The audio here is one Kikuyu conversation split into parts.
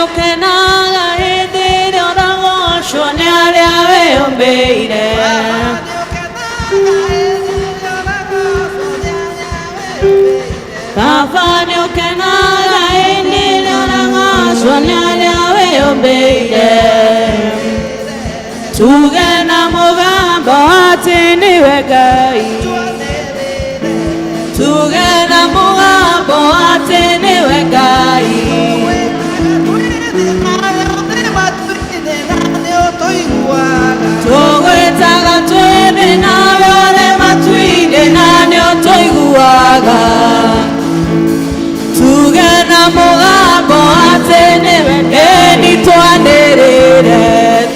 nĩũkenaga hĩndĩ ĩrĩa ũragocwo nĩ arĩa wĩyũmbĩire. Baba nĩũkenaga hĩndĩ ĩrĩa ũragocwo nĩ arĩa wĩyũmbĩire. Tuge na mũgambo atĩ nĩwe Ngai. Tuge na mũgambo atĩ nĩwe Ngai. Tũgwĩtaga twĩ nawe ũrĩ matu-inĩ na nĩũtũiguaga. Tuge na mũgambo atĩ nĩwe ĩni twanĩrĩre.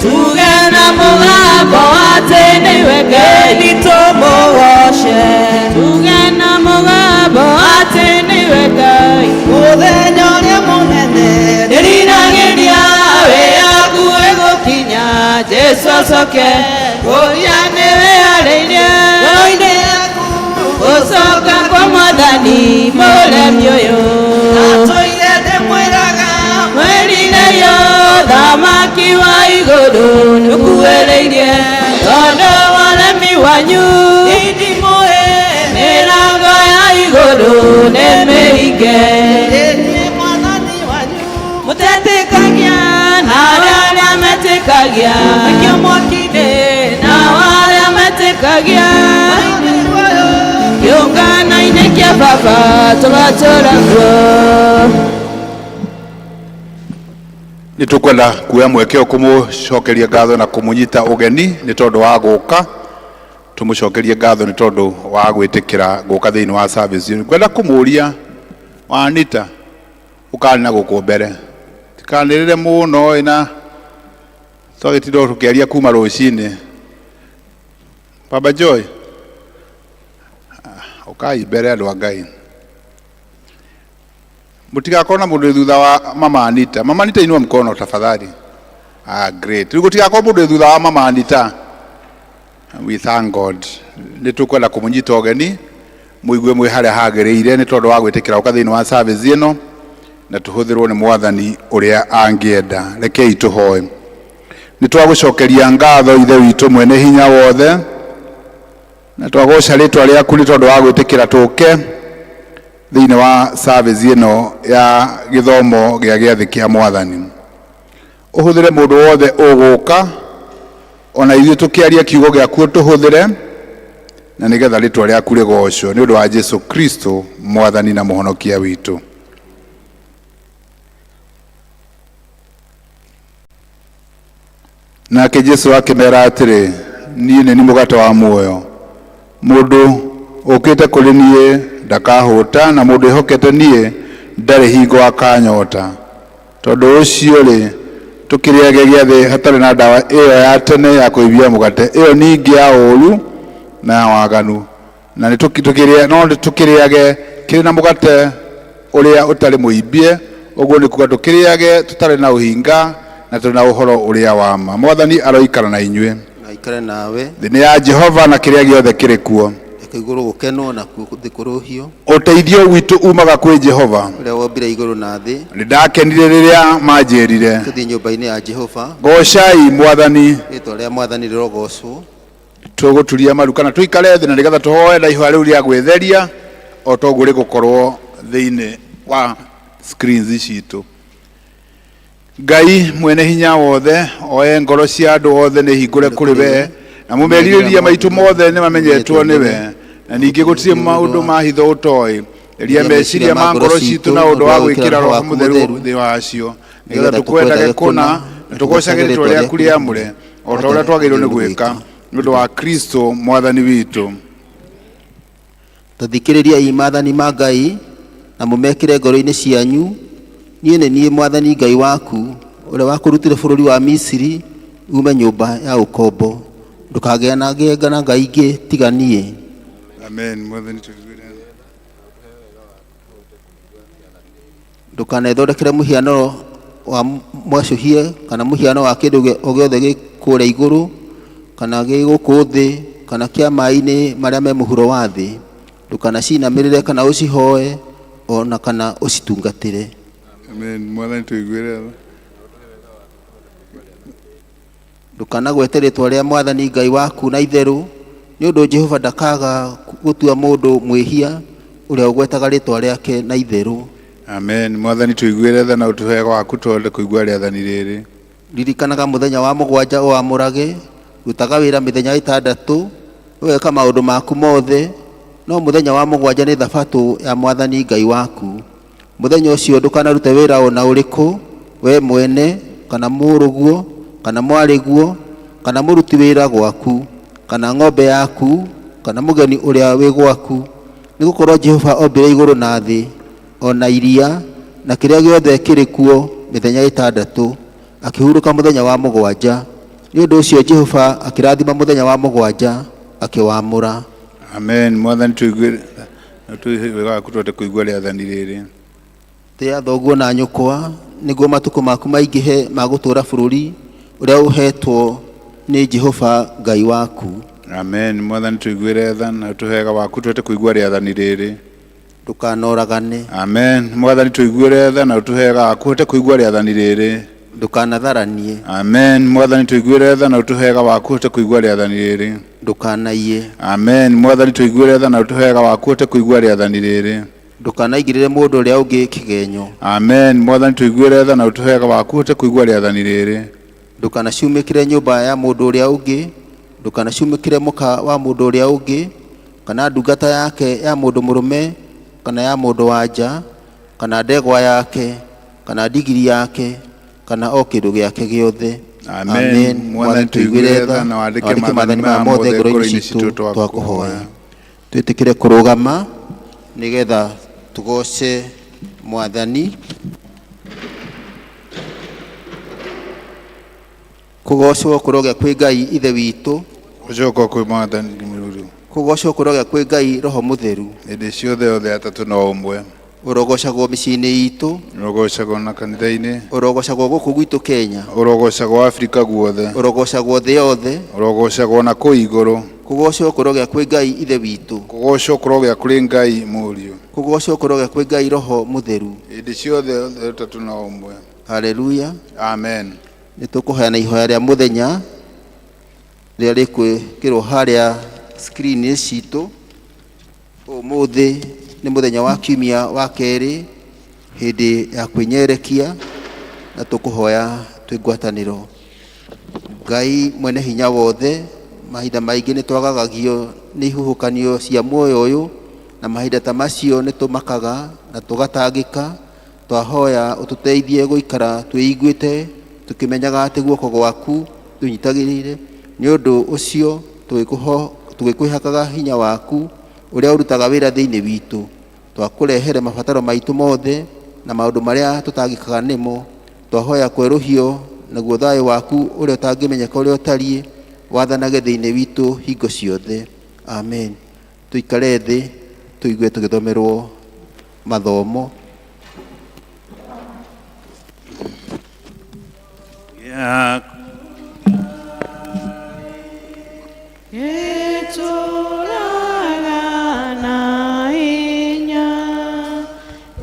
Tuge na mũgambo atĩ nĩwe ĩni tũmũgoce. Tuge na mũgambo atĩ nĩwe Ngai. Mũthenya ũrĩa mũnene Ndĩriragĩria wĩyaku ĩgũkinya Jesu acoke kũria nĩwĩharĩirie ngoro-inĩ yaku gũcoka kwa mwathani mũremi ũyũ Atũire ndĩmwĩraga mwĩrirĩrio thamaki wa igũrũ nĩũkuhĩrĩirie tondũ wa ũremi wanyu indimũĩ mĩrango ya igũrũ nĩ mĩhinge Niĩ mwathani wanyu Mũtetĩkagia na arĩa metĩkagia aikio mwaki-inĩ na arĩa metĩkagia kĩũngano-inĩ kĩa baba tũgatũra kuo. Nĩ tũkwenda kuoya mweke ũyũ kũmũcokeria ngatho na kũmũnyita ũgeni nĩ tondũ wa gũka tũmũcokerie ngatho nĩ tondũ wa gwĩtĩkĩra gũka thĩinĩ wa service. Ngwenda kũmũria Wanita ũkarĩ na gũkũ mbere tikanĩrĩre mũno ĩ na twagĩtinda tũkĩaria kuma rũcinĩ. Baba Joy, ũkai mbere andũ a Ngai. Mũtigakorwo na mũndũ wĩ thutha wa Mama Anita. Mama Anita inua mkono tafadhali. Ah, great. Rĩu gũtigakorwo mũndũ wĩ thutha wa Mama Anita. We thank God. Nĩ tũkwenda kũmũnyita ũgeni mũigue mwĩ harĩa hagĩrĩire nĩ tondũ wa gwĩtĩkĩra gũka thĩinĩ wa service ĩno na tũhũthĩrwo nĩ mwathani ũrĩa angĩenda. Rekei tũhoe. Nĩ twagũcokeria ngatho Ithe witũ mwene hinya wothe na twagoca rĩtwa rĩaku nĩ tondũ wa gwĩtĩkĩra tũke thĩinĩ wa service ĩno ya gĩthomo gĩa gĩathĩ kĩa mwathani. Ũhũthĩre mũndũ wothe ũgũka ona ithuĩ tũkĩaria kiugo gĩaku ũtũhũthĩre na nĩgetha rĩtwa rĩaku rĩgocwo nĩ ũndũ wa Jesu Kristo mwathani na mũhonokia witũ. Nake Jesu akĩmera atĩrĩ, niĩ nĩ niĩ mũgate wa muoyo. Mũndũ ũkĩte kũrĩ niĩ ndakahũta, na mũndũ wĩhokete niĩ ndarĩ hingo akanyota. Tondũ ũcio-rĩ, tũkĩrĩage gĩathĩ hatarĩ na ndawa ĩyo ya tene ya kũimbia mũgate, ĩyo ningĩ ya ũũru na ya waganu, na no tũkĩrĩage kĩrĩ na mũgate ũrĩa ũtarĩ mũimbie, ũguo nĩ kuga tũkĩrĩage tũtarĩ na ũhinga na tũrĩ na ũhoro ũrĩa wa ma. Mwathani aroikara na inyuĩ. Na aikare nawe. Thĩ nĩ ya Jehova na kĩrĩa gĩothe kĩrĩ kuo. Reke igũrũ gũkenwo nakuo thĩ kũrũhio. Ũteithio witũ umaga kwĩ Jehova. Ũrĩa wombire igũrũ na thĩ. Nĩ ndakenire rĩrĩa manjĩrire. Tũthiĩ nyũmba-inĩ ya Jehova. Goocai Mwathani. Rĩĩtwa rĩa Mwathani rĩrogoocwo. Tũgũturia maru kana tũikare thĩ na nĩgetha tũhoe na ihoya rĩu rĩa gwĩtheria o ta ũguo rĩgũkorwo thĩinĩ wa screens citũ. Ngai mwene hinya wothe oe ngoro cia andũ othe nĩ hingũre kũrĩ we namo merirĩria maitũ mothe nĩ mamenyetwo nĩwe na ningĩ gũtirĩ maũndũ ma hitho ũtoĩ. Theria meciria ma ngoro citũ na ũndũ wa gwĩkĩra Roho Mũtheru thĩ wacio nĩgetha tũkwendage kũna na tũgoocage rĩtwa rĩaku rĩamũre o ta ũrĩa twagĩrĩirwo nĩ gwĩka nĩ ũndũ wa Kristo mwathani witũ. Ta thikĩrĩriai maathani ma Ngai, na mũmekĩre ngoro-inĩ cianyu. Niĩ nĩ niĩ Mwathani Ngai waku, ũrĩa wakũrutire bũrũri wa Misiri, uume nyũmba ya ũkombo. Ndũkagĩe na na ngai ingĩ tiga niĩ. Amen. Mwathani tũiguĩre tha. Ndũkanethondekere mũhiano wa mwacũhie kana mũhiano wa kĩndũ o gĩothe gĩ kũrĩa igũrũ kana gĩ gũkũ thĩ kana kĩa maĩ-inĩ marĩa me mũhuro wa thĩ. Ndũkanacinamĩrĩre kana ũcihoe o na kana ũcitungatĩre. Amen. Mwathani tũiguĩre tha. Ndũkanagwete rĩtwa rĩa Mwathani Ngai waku na itherũ, nĩ ũndũ Jehova ndakaaga gũtua mũndũ mwĩhia ũrĩa ũgwetaga rĩtwa rĩake na itherũ. Amen. Mwathani tũiguĩre tha na ũtũhe waku tũhote kũigua rĩathani rĩrĩ. Ririkanaga mũthenya wa mũgwanja ũwamũrage, rutaga wĩra mĩthenya ĩtandatũ, ũgeka maũndũ maku mothe, no mũthenya wa mũgwanja nĩ thabatũ ya Mwathani Ngai waku. Mũthenya ũcio ndũkanarute wĩra o na ũrĩkũ, we mwene, kana mũrũguo, kana mwarĩguo, kana mũruti wĩra gwaku, kana ng'ombe yaku, kana mũgeni ũrĩa wĩ gwaku, nĩgũkorwo Jehova ombire igũrũ na thĩ, o na iria, na kĩrĩa gĩothe kĩrĩ kuo mĩthenya ĩtandatũ, akĩhurũka mũthenya wa mũgwanja. Nĩ ũndũ ũcio Jehova akĩrathima mũthenya wa mũgwanja, akĩwamũra. Amen. Mwathani tũiguĩre tha na ũtũhe wega waku tũhote kũigua rĩathani rĩrĩ. Tĩa thoguo na nyũkwa, nĩguo matukũ maku maingĩhe ma gũtũũra bũrũri ũrĩa ũheetwo nĩ Jehova Ngai waku. Amen. Mwathani tũiguĩre tha na ũtũhe wega waku tũhote kũigua rĩathani rĩrĩ. Ndũkanoragane. Amen. Mwathani tũiguĩre tha na ũtũhe wega waku ũhote kũigua rĩathani rĩrĩ. Ndũkanatharanie. Amen. Mwathani tũiguĩre tha na ũtũhe wega waku ũhote kũigua rĩathani rĩrĩ. Ndũkanaiye. Amen. Mwathani tũiguĩre tha na ũtũhe wega waku ũhote kũigua rĩathani rĩrĩ. Ndũkanaigĩrĩre mũndũ ũrĩa ũngĩ kĩgenyo. Amen. Mwathani tũiguĩre tha na ũtũhe wega waku ũhote kũigua rĩathani rĩrĩ. Ndũkanacumĩkĩre nyũmba ya mũndũ ũrĩa ũngĩ, ndũkanacumĩkĩre mũka wa mũndũ ũrĩa ũngĩ, kana ndungata yake ya mũndũ mũrũme, kana ya mũndũ wa nja, kana ndegwa yake, kana ndigiri yake, kana o kĩndũ gĩake gĩothe. Amen. Mwathani tũiguĩre tha na wandĩke maathani maya mothe ngoro-inĩ citũ twakũhoya. Twĩtĩkĩre kũrũgama nĩgetha tũgoce Mwathani. Kũgocwo kũrogĩa kwĩ Ngai Ithe witũ, Gũcoka kwĩ Mwathani Mũruru. kũgocwo kũrogĩa kwĩ Ngai Roho Mũtheru, Hĩndĩ ciothe othe atatũ no ũmwe. ũrogocagwo mĩciĩ-inĩ itũ, Ũrogocagwo na kanitha-inĩ. ũrogocagwo gũkũ gwitũ Kenya, Ũrogocagwo Afrika guothe. ũrogocagwo thĩ yothe, Ũrogocagwo na kũu igũrũ. kũgocwo kũrogĩa kwĩ Ngai Ithe witũ, Kũgocwo kũrogĩa kũrĩ Ngai Mũriũ. kũgocwo kũrogĩa kwĩ Ngai Roho Mũtheru. Hĩndĩ ciothe othe atatũ no ũmwe. Haleluya. Amen. Nĩ tũkũheana ihoya rĩa mũthenya rĩrĩa rĩkwĩkĩrwo harĩa screen citũ. Ũmũthĩ nĩ mũthenya wa kiumia wa kerĩ hĩndĩ ya kwĩnyerekia na tũkũhoya twĩ ngwatanĩro. Ngai mwene hinya wothe, mahinda maingĩ nĩ twagagagio nĩ ihuhũkanio cia muoyo ũyũ, na mahinda ta macio nĩ tũmakaga na tũgatangĩka. Twahoya ũtũteithie gũikara twĩiguĩte tũkĩmenyaga atĩ guoko gwaku tũnyitagĩrĩire. Nĩ ũndũ ũcio tũgĩkwĩhakaga hinya waku ũrĩa ũrutaga wĩra thĩinĩ witũ. Twakũrehere mabataro maitũ mothe na maũndũ marĩa tũtangĩkaga nĩmo. Twahoya kwerũhio naguo thayũ waku ũrĩa ũtangĩmenyeka ũrĩa ũtariĩ wathanage thĩinĩ witũ hingo ciothe. Amen. Tũikare thĩ tũigue tũgĩthomerwo mathomo. Yeah. Gĩtũũraga na hinya,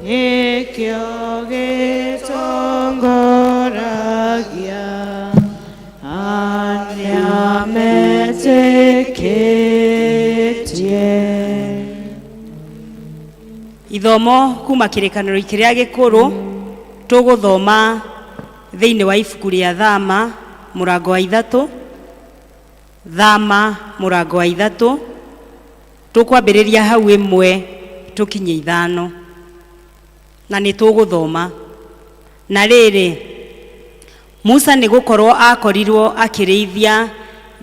nĩkĩo gĩtongoragia arĩa metĩkĩtie. Ithomo kuma kĩrĩkanĩro kĩrĩa gĩkũrũ tũgũthoma thĩinĩ wa ibuku rĩa Thama mũrango wa ithatũ, Thama mũrango wa ithatũ, tũkwambĩrĩria hau ĩmwe tũkinye ithano, na nĩ tũgũthoma. Na rĩrĩ, Musa nĩ gũkorwo akorirwo akĩrĩithia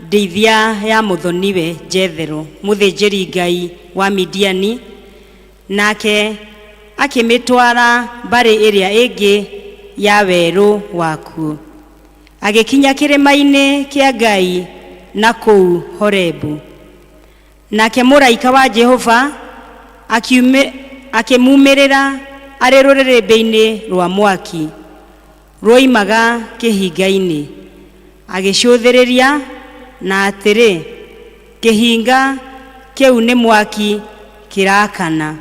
ndĩithia ya mũthoniwe Jethero, mũthĩnjĩri Ngai wa Midiani, nake akĩmĩtwara mbarĩ ĩrĩa ĩngĩ ya werũ wakuo. Agĩkinya kĩrĩma-inĩ kĩa Ngai na kũu Horebu. Nake mũraika wa Jehova akĩmumĩrĩra arĩ rũrĩrĩmbĩ-inĩ rwa mwaki ruoimaga kĩhinga-inĩ. Agĩcũthĩrĩria, na atĩrĩ, kĩhinga kĩu nĩ mwaki kĩrakana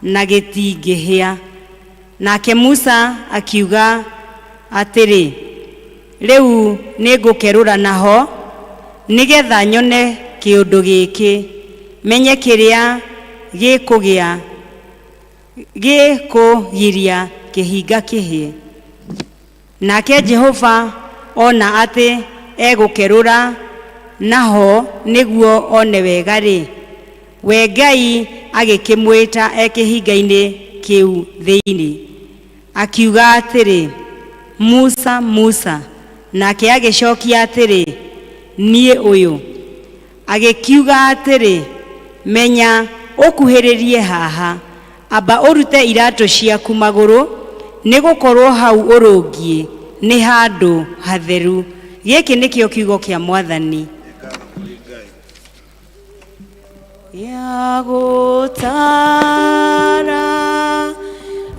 na gĩtingĩhĩa. Nake Musa akiuga atĩrĩ, Rĩu nĩngũkerũra naho nĩgetha nyone kĩũndũ gĩkĩ, menye kĩrĩa gĩkũgĩa gĩkũgiria kĩhinga kĩhĩe. Nake Jehova ona atĩ egũkerũra naho nĩguo one wega-rĩ, we Ngai agĩkĩmwĩta e kĩhinga-inĩ kĩu thĩinĩ, akiuga atĩrĩ, Musa, Musa. Nake agĩcokia atĩrĩ, Niĩ ũyũ. Agĩkiuga atĩrĩ, Menya ũkuhĩrĩrie haha, amba ũrute iratũ ciaku magũrũ, nĩ gũkorũo hau ũrũngiĩ nĩ handũ hatheru. Gĩkĩ nĩkĩo kiugo kĩa Mwathani. Gĩa gũtara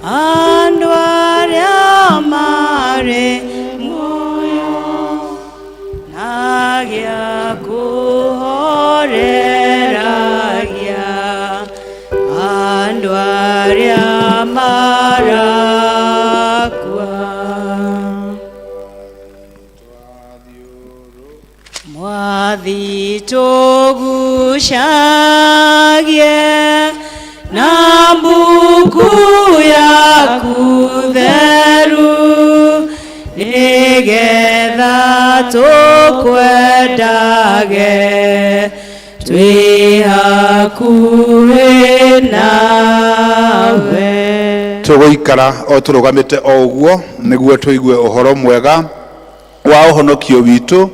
andũ arĩa marĩ muoyo na gĩa kũhoreragia andũ arĩa marakua. Mwathi tũgucagie na mbuku yaku theru nĩgetha tũkwendage twĩ hakuhĩ nawe. Tũgũikara o tũrũgamĩte o ũguo nĩguo tũigue ũhoro mwega wa ũhonokio witũ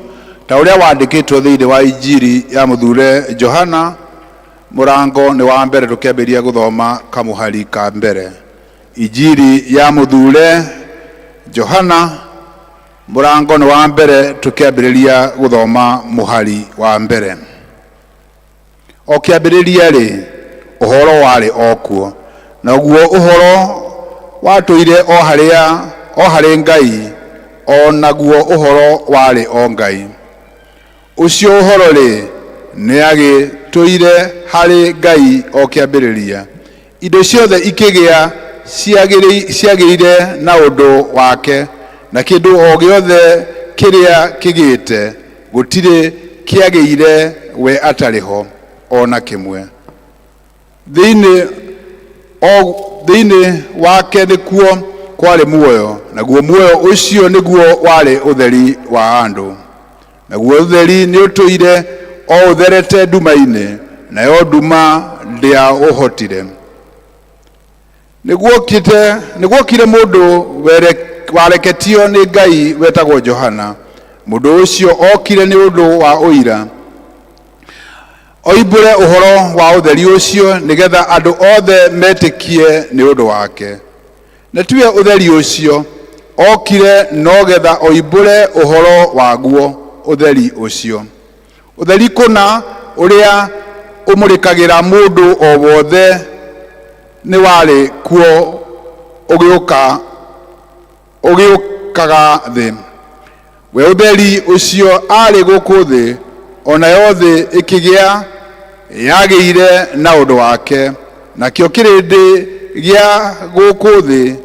ta ũrĩa wandĩkĩtwo thĩinĩ wa Injiri ya mũthure Johana, mũrango nĩ wa mbere tũkĩambĩrĩria gũthoma kamũhari ka mbere. Injiri ya mũthure Johana, mũrango nĩ wa mbere tũkĩambĩrĩria gũthoma mũhari wa mbere. O kĩambĩrĩria-rĩ, ũhoro warĩ o kuo, naguo ũhoro watũire o harĩa o harĩ Ngai, o naguo ũhoro warĩ o Ngai. Ũcio ũhoro-rĩ, nĩagĩtũire harĩ Ngai o kĩambĩrĩria. Indo ciothe ikĩgĩa ciagĩire na ũndũ wake, na kĩndũ o gĩothe kĩrĩa kĩgĩte gũtirĩ kĩagĩire we atarĩ ho o na kĩmwe. Thĩinĩ o thĩinĩ wake nĩkuo kwarĩ muoyo, naguo muoyo ũcio nĩguo warĩ ũtheri wa andũ. Naguo ũtheri nĩũtũire o ũtherete nduma-inĩ, nayo nduma ndĩaũhotire. Nĩguokire mũndũ wareketio nĩ Ngai wetagwo Johana. Mũndũ ũcio okire nĩ ũndũ wa ũira, oimbũre ũhoro wa ũtheri ũcio, nĩgetha andũ othe metĩkie nĩ ũndũ wake. Na tiwe ũtheri ũcio, okire no getha oimbũre ũhoro waguo ũtheri ũcio. Ũtheri kũna ũrĩa ũmũrĩkagĩra mũndũ o wothe nĩ warĩ kuo ũgĩũka ũgĩũkaga thĩ. We ũtheri ũcio aarĩ gũkũ thĩ, o nayo thĩ ĩkĩgĩa yagĩire na ũndũ wake, nakĩo kĩrĩndĩ gĩa gũkũ thĩ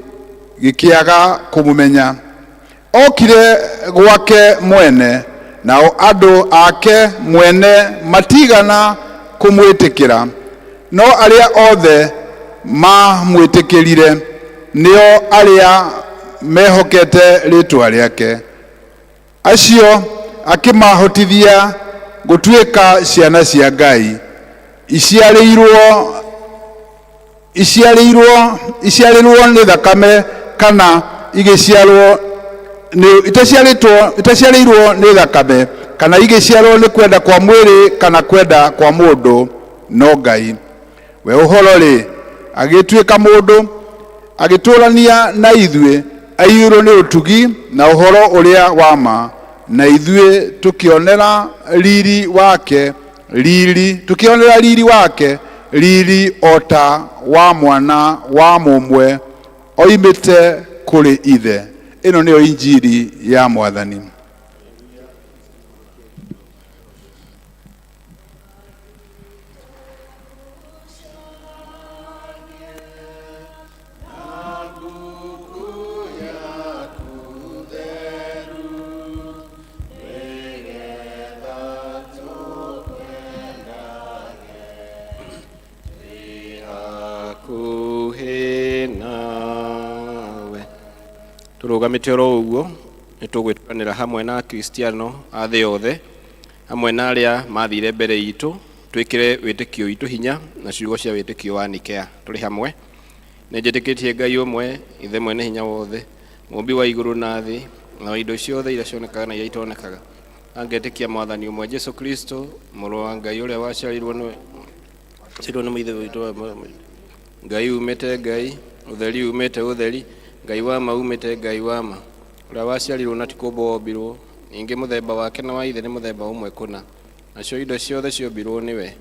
gĩkĩaga kũmũmenya. Okire gwake mwene, nao andũ ake mwene matiigana kũmwĩtĩkĩra. No arĩa othe maamwĩtĩkĩrire, nĩo arĩa mehokete rĩĩtwa rĩake, acio akĩmahotithia gũtuĩka ciana cia Ngai, iciarĩirwo iciarĩirwo iciarĩrwo nĩ thakame kana igĩciarwo nĩ itaciarĩtwo itaciarĩirwo nĩ thakame kana igĩciarwo nĩ kwenda kwa mwĩrĩ kana kwenda kwa mũndũ no Ngai. We ũhoro-rĩ, agĩtuĩka mũndũ, agĩtũũrania na ithuĩ, aiyũirwo nĩ ũtugi na ũhoro ũrĩa wa ma, na ithuĩ tũkĩonera riri wake riri tũkĩonera riri wake riri o ta wa mwana wa mũmwe oimĩte kũrĩ ithe. Ĩno nĩyo injiri ya Mwathani. Tũrũgamĩte oro ũguo nĩ tũgwĩtũranĩra hamwe na Akristiano a thĩ yothe, hamwe na arĩa mathire mbere itũ, twĩkĩre wĩtĩkio witũ hinya na ciugo cia wĩtĩkio wa Nikea. Tũrĩ hamwe. Nĩ njĩtĩkĩtie Ngai ũmwe, Ithe mwene hinya wothe, mũũmbi wa igũrũ na thĩ, na wa indo ciothe iria cionekaga na iria itonekaga. Na ngetĩkia Mwathani ũmwe Jesu Kristo, mũrũ wa Ngai ũrĩa waciarirwo nĩ ciarirwo nĩ Ithe witũ Ngai umĩte Ngai, ũtheri umĩte ũtheri, Ngai wa ma umĩte Ngai wa ma, ũrĩa waciarirwo na ti kũũmbwo wombirwo, ningĩ mũthemba wake na wa Ithe nĩ mũthemba ũmwe kũna. Nacio indo ciothe ciombirwo nĩwe,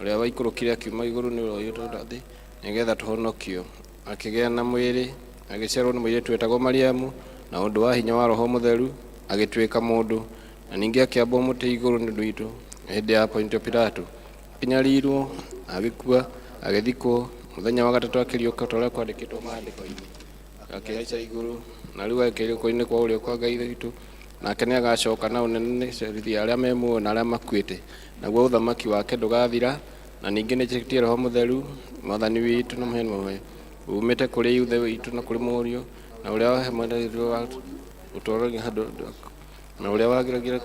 ũrĩa waikũrũkire akiuma igũrũ nĩ ũrĩa thĩ, nĩgetha tũhonokio. Akĩgĩa na mwĩrĩ, agĩciarwo nĩ mũirĩtu wetagwo Mariamu, na ũndũ wa hinya wa Roho Mũtheru, agĩtuĩka mũndũ, na ningĩ akĩambwo mũtĩ igũrũ nĩ ũndũ witũ hĩndĩ ya Pontio Pilato. Akĩnyarirwo, agĩkua, agĩthikwo, mũthenya wa gatatũ akĩriũka ta ũrĩa kwandĩkĩtwo maandĩko-inĩ. Akĩhaica igũrũ, na rĩu aikaraga guoko-inĩ kwa ũrĩo kwa Ngai witũ, nake nĩagacoka na ũnene gũciirithia arĩa me muoyo na arĩa makuĩte, naguo ũthamaki wake ndũgathira. Na ningĩ nĩnjĩtĩkĩtie Roho Mũtheru, Mwathani witũ na mũheani muoyo, uumĩte kũrĩ Ithe witũ na kũrĩ Mũriũ, na ũrĩa ũtũũro na ũrĩa wageragia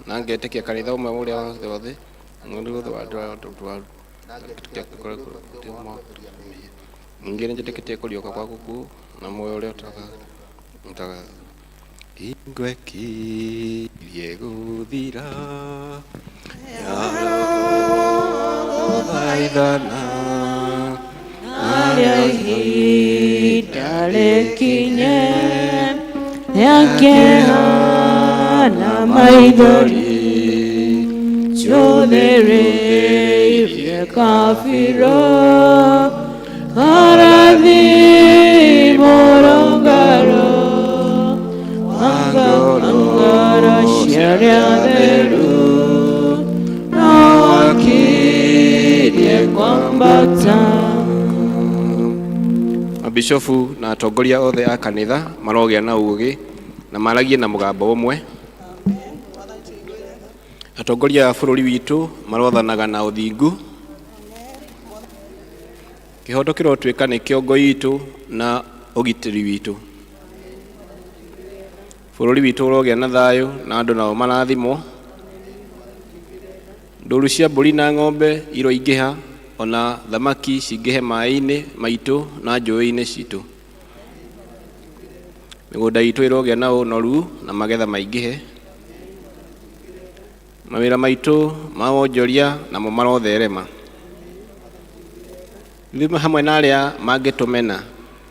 na ngetĩkia kanitha ũmwe ũrĩa wa othe ningĩ nĩnjĩtĩkĩtie kũriũka kwa gĩkuũ na muoyo ũrĩa ũtagathira. Hingo ĩkirie gũthira gũthaithana Narĩo ihinda rĩkinye rĩa kĩeha na maithori, njũthĩrĩirie kabirũ, karathi mũrũngarũ, ngoro cia arĩa atheru, no akirie kwambata. Mabishofu na atongoria othe a kanitha marogĩa na ũũgĩ na maragie na mũgambo ũmwe. Atongoria a bũrũri witũ marothanaga na ũthingu. Kĩhoto kĩrotuĩka nĩ kĩongo itũ na ũgitĩri witũ. Bũrũri witũ ũrogĩa na thayũ na andũ nao marathimwo. Ndũru cia mbũri na ng'ombe iroingĩha ona thamaki cingĩhe maĩ-inĩ maitũ na njũĩ-inĩ citũ. Mĩgũnda itũ ĩrogĩa na ũnoru na magetha maingĩhe. Mawĩra maitũ ma wonjoria namo marotherema. Ithuĩ hamwe na arĩa mangĩtũmena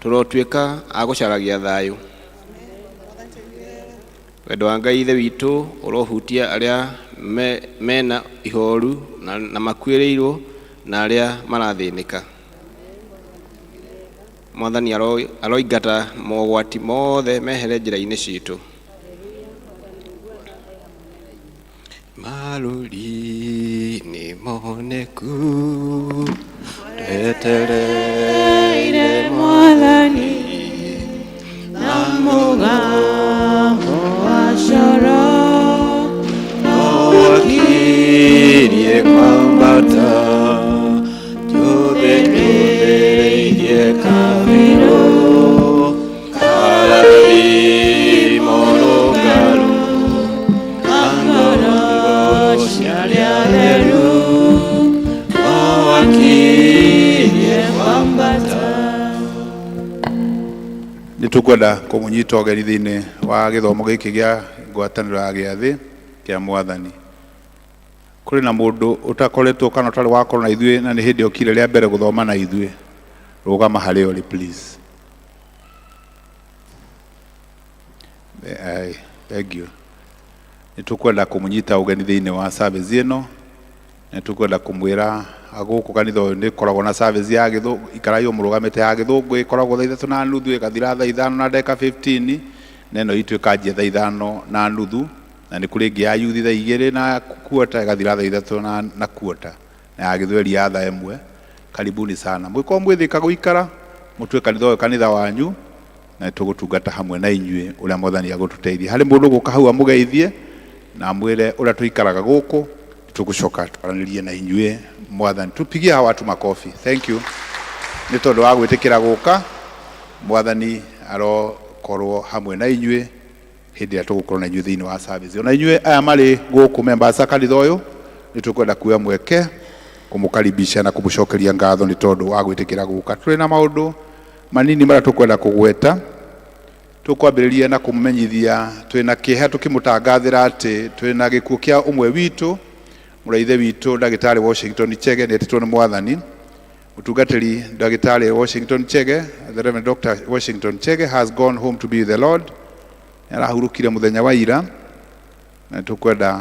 tũrotuĩka a gũcaragia thayũ. Wendo wa Ngai Ithe witũ ũrohutia arĩa mena ihoru na makuĩrĩirwo na arĩa marathĩnĩka. Mwathani aroingata mogwati mothe mehere njĩra-inĩ citũ. Marũri nĩ moneku twetereire Mwathani na mũgambo wa coro, no akirie kwambata njũthĩrĩirie kabirũ karathi mũrũngarũ ngoro cia arĩa atheru, no akirie kwambata. Nĩ tũkwenda kũmũnyita ũgeni thĩinĩ wa gĩthomo gĩkĩ gĩa ngwatanĩro ya gĩathĩ kĩa Mwathani. Kũrĩ na mũndũ ũtakoretwo kana ũtarĩ wakorwo na ithuĩ na nĩ hĩndĩ okire rĩa mbere gũthoma na ithuĩ, rũgama harĩa ũrĩ please. Aye, thank you. Nĩ tũkwenda kũmũnyita ũgeni thĩinĩ wa service ĩno. Nĩ tũkwenda kũmwĩra gũkũ kanitha ũyũ nĩ ĩkoragwo na service ya gĩthũngũ, ikarai o mũrũgamĩte ya gĩthũngũ ĩkoragwo thaa 3:30 ĩgathira thaa 5:15, na ĩno itũ ĩkanjia thaa 5:30, na nĩ kũrĩ ĩngĩ ya youth thaa 2:15 ĩgathira thaa 3:15, na ya gĩthweri ya thaa 1. Karibuni sana. Mũngĩkorwo mwĩthĩka gũikara, mũtue kanitha ũyũ kanitha wanyu, na tũgũtungata hamwe na inyuĩ ũrĩa Mwathani agũtũteithia. Harĩ mũndũ gũka hau amũgeithie na amwĩre ũrĩa tũikaraga gũkũ, tũgũcoka twaranĩrie na inyuĩ Mwathani. Tupigie hawa watu makofi. Thank you. Nĩ tondũ wa gwĩtĩkĩra gũka, Mwathani arokorwo Akorwo hamwe na inyuĩ hĩndĩ ĩrĩa tũgũkorwo na inyuĩ thĩinĩ wa service. Ona inyuĩ aya marĩ gũkũ members a kanitha ũyũ, nĩ tũkwenda kuoya mweke kũmũkaribisha na kũmũcokeria ngatho nĩ tondũ wa gwĩtĩkĩra gũka. Tũrĩ na maũndũ manini marĩa tũkwenda kũgweta. Tũkwambĩrĩria na kũmũmenyithia twĩna kĩeha tũkĩmũtangathĩra atĩ twĩna gĩkuũ kĩa ũmwe witũ, mũraithe witũ ndagĩtarĩ Washington Chege nĩ etĩtwo nĩ Mwathani. Mũtungatĩri ndagĩtarĩ Washington Chege, the Reverend Dr. Washington Chege, has gone home to be with the Lord. Nĩ arahurũkire mũthenya wa ira, na tũkwenda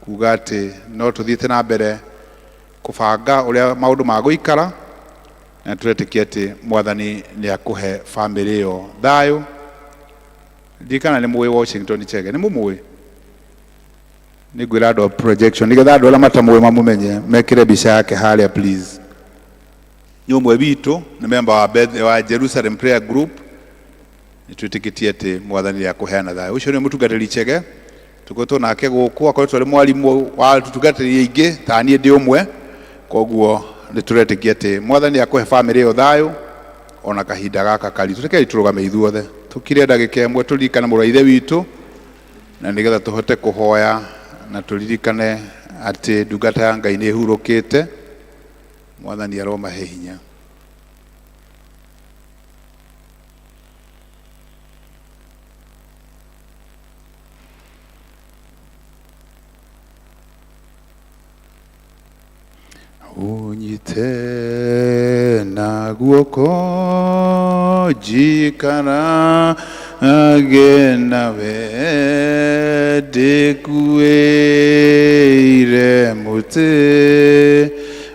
kuga atĩ no tũthiĩte na mbere kũbanga ũrĩa maũndũ magũikara, na tũretĩkia atĩ Mwathani nĩ akũhe bamĩrĩ ĩyo thayũ. Ndirikana nĩ mũĩ Washington Chege, nĩ mũmũĩ? Nĩ ngwĩra andũ a projection nĩgetha andũ arĩa matamũĩ mamũmenye, mekĩre mbica yake harĩa, please. Nĩ ũmwe witũ, nĩ member wa Jerusalem Prayer Group. Nĩ twĩtĩkĩtie atĩ Mwathani nĩ akũheana thayũ. Ũcio nĩ mũtungatĩri Chege tũkoretwo nake gũkũ, akoretwo arĩ mwarimũ wa tũtungatĩri aingĩ, ta niĩ ndĩ ũmwe. Koguo nĩ tũretĩkia atĩ Mwathani akũhe bamĩrĩ ĩyo thayũ ona kahinda gaka karitũ. Rekei tũrũgame ithuothe, tũkire ndagĩka ĩmwe, tũririkane mũrũ wa ithe witũ, na nĩgetha tũhote kũhoya na tũririkane atĩ ndungata ya Ngai nĩ ĩhurũkĩte. Mwathani aromahe hinya. Ũnyite na guoko njikarage nawe, ndĩkuĩire mũtĩ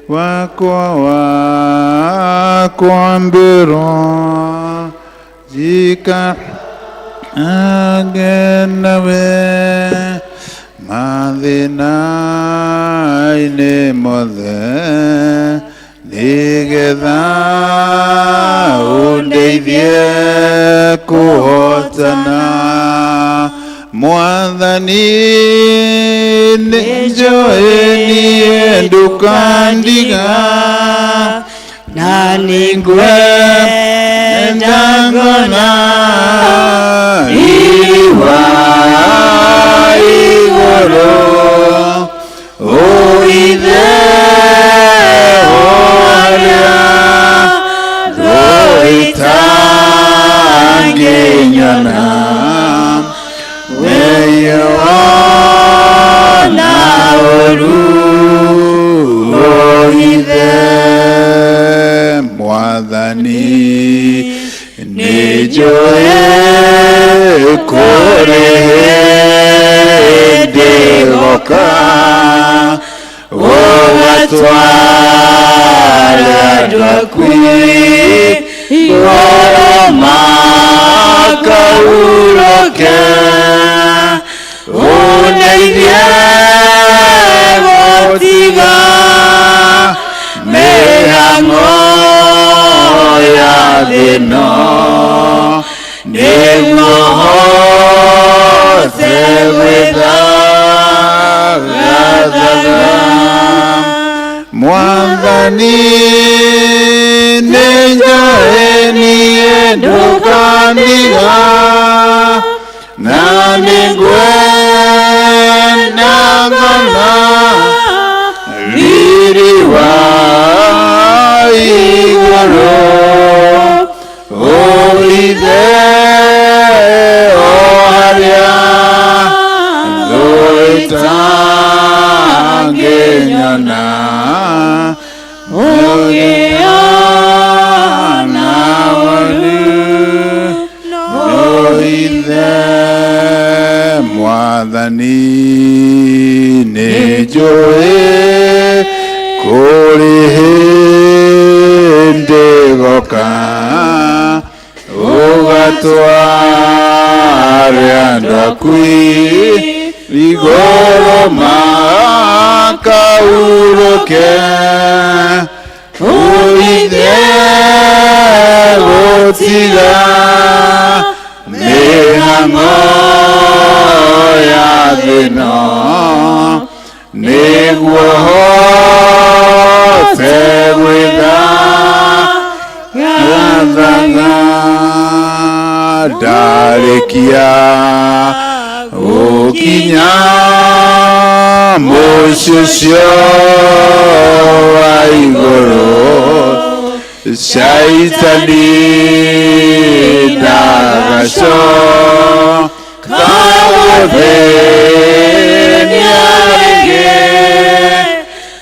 wakwa wa kwambĩrwo, njikarage nawe mathĩna-inĩ mothe, nĩgetha ũndeithie kũhotana. Mwathani, nĩnjũĩ niĩ ndũkandiga, na nĩngwenda ngona riri wa igũrũ, ũithe ũrĩa itangĩnyona weyona ũru, ũithe. Mwathani, nĩnjũĩ kũrĩ hĩndĩ goka ũgatwara andũ aku igũrũ makahurũke, ũndeithie gũtiga mĩhang'o ya thĩno, nĩguo hote gwĩthagathaga. Mwathani, nĩnjũĩ niĩ ndũkandiga, na nĩngwenda ngona riri wa igũrũ, ũithe o harĩa thũ itangĩnyona, ũgĩona ũru ithe. Mwathani, nĩnjũĩ kũrĩ hĩndĩ goka ũgatware andũ aku igũrũ makahurũke, ũithe gũtiga mĩhang'o ya thĩno, nĩguo hote gwĩthagathaga. Ũcio wa igũrũ, Shaitani ndagacoka gũthĩnia rĩngĩ.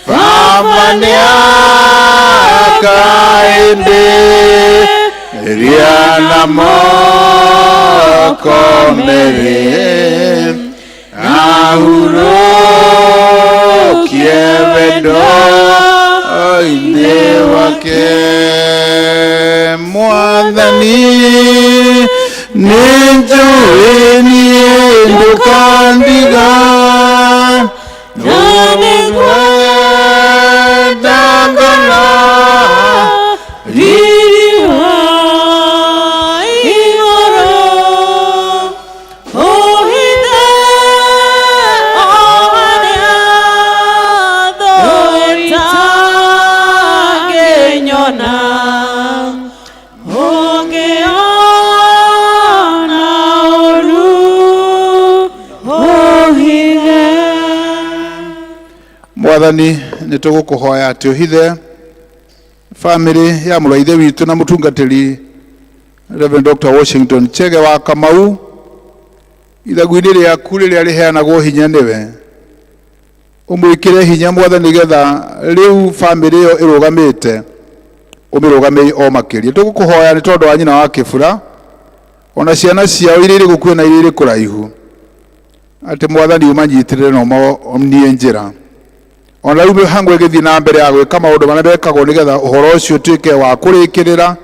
Baba nĩakaĩndĩria na moko merĩ, ahurũkie wendo-inĩ wake. Mwathani, nĩnjũĩ niĩ ndũkandiga, Na nĩngwenda ngona riri wa igũrũ, ũhithe o harĩa thũ ĩtangĩnyona, ũngĩona ũru ũhithe. Mwathani, nĩ tũgũkũhoya atĩ ũhithe bamĩrĩ ya mũrũ wa ithe witũ na mũtungatĩri Reverend Dr. Washington Chege wa Kamau ithagu-inĩ rĩaku rĩrĩa rĩheanagwo hinya nĩwe. Ũmwĩkĩre hinya, Mwathani, nĩgetha rĩu bamĩrĩ ĩyo ĩrũgamĩte ũmĩrũgamĩrie o makĩria. Tũgũkũhoya nĩ tondũ wa nyina wa Kĩbura ona ciana ciao iria irĩ gũkuhĩ na iria irĩ kũraihu, atĩ Mwathani ũmanyitĩrĩre na ũmonie njĩra. Ona rĩu mĩhango ĩgĩthiĩ na mbere ya gwĩka maũndũ marĩa mekagwo nĩgetha ũhoro ũcio ũtuĩke wa kũrĩkĩrĩra,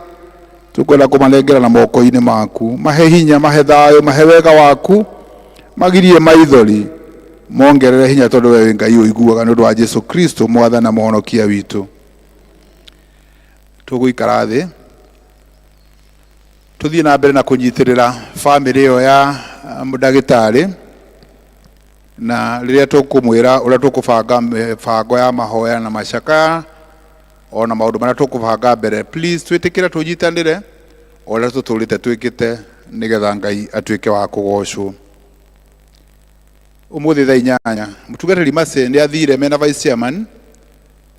tũkwenda kũmanengera na moko-inĩ maku. Mahe hinya, mahe thayũ, mahe wega waku, magirie maithori, mongerere hinya, tondũ we wĩ Ngai ũiguaga, nĩ ũndũ wa Jesu Kristo Mwathani na Mũhonokia witũ. Tũgũikara thĩ tũthiĩ na mbere na kũnyitĩrĩra bamĩrĩ ĩyo ya ndagĩtarĩ, na rĩrĩa tũkũmwĩra ũrĩa tũkũbanga mĩbango ya mahoya na macakaya ona maũndũ marĩa tũkũbanga mbere, please twĩtĩkĩre tũnyitanĩre o ũrĩa tũtũrĩte twĩkĩte, nĩgetha Ngai atuĩke wa kũgocwo. Ũmũthĩ thaa 8 mũtungatĩri Mercy nĩ athire mena vice chairman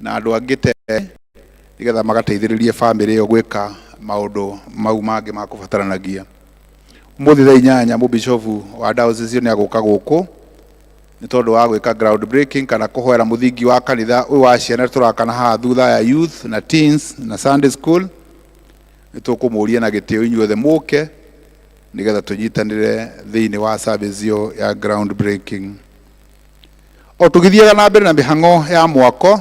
na andũ angĩ te nĩgetha magateithĩrĩrie bamĩrĩ ĩyo gwĩka maũndũ mau mangĩ ma kũbataranagia. Ũmũthĩ thaa 8 mũbishofu wa diocese ĩyo nĩ agũka gũkũ nĩ tondũ wa gwĩka ground breaking kana kũhoera mũthingi wa kanitha ũyũ wa ciana tũrakana haha thutha ya youth na teens na Sunday school. Nĩ tũkũmũria na gĩtĩo inyuothe mũke nĩgetha tũnyitanĩre thĩinĩ wa service ĩyo ya ground breaking. O tũgĩthiaga na mbere na mĩhang'o ya mwako,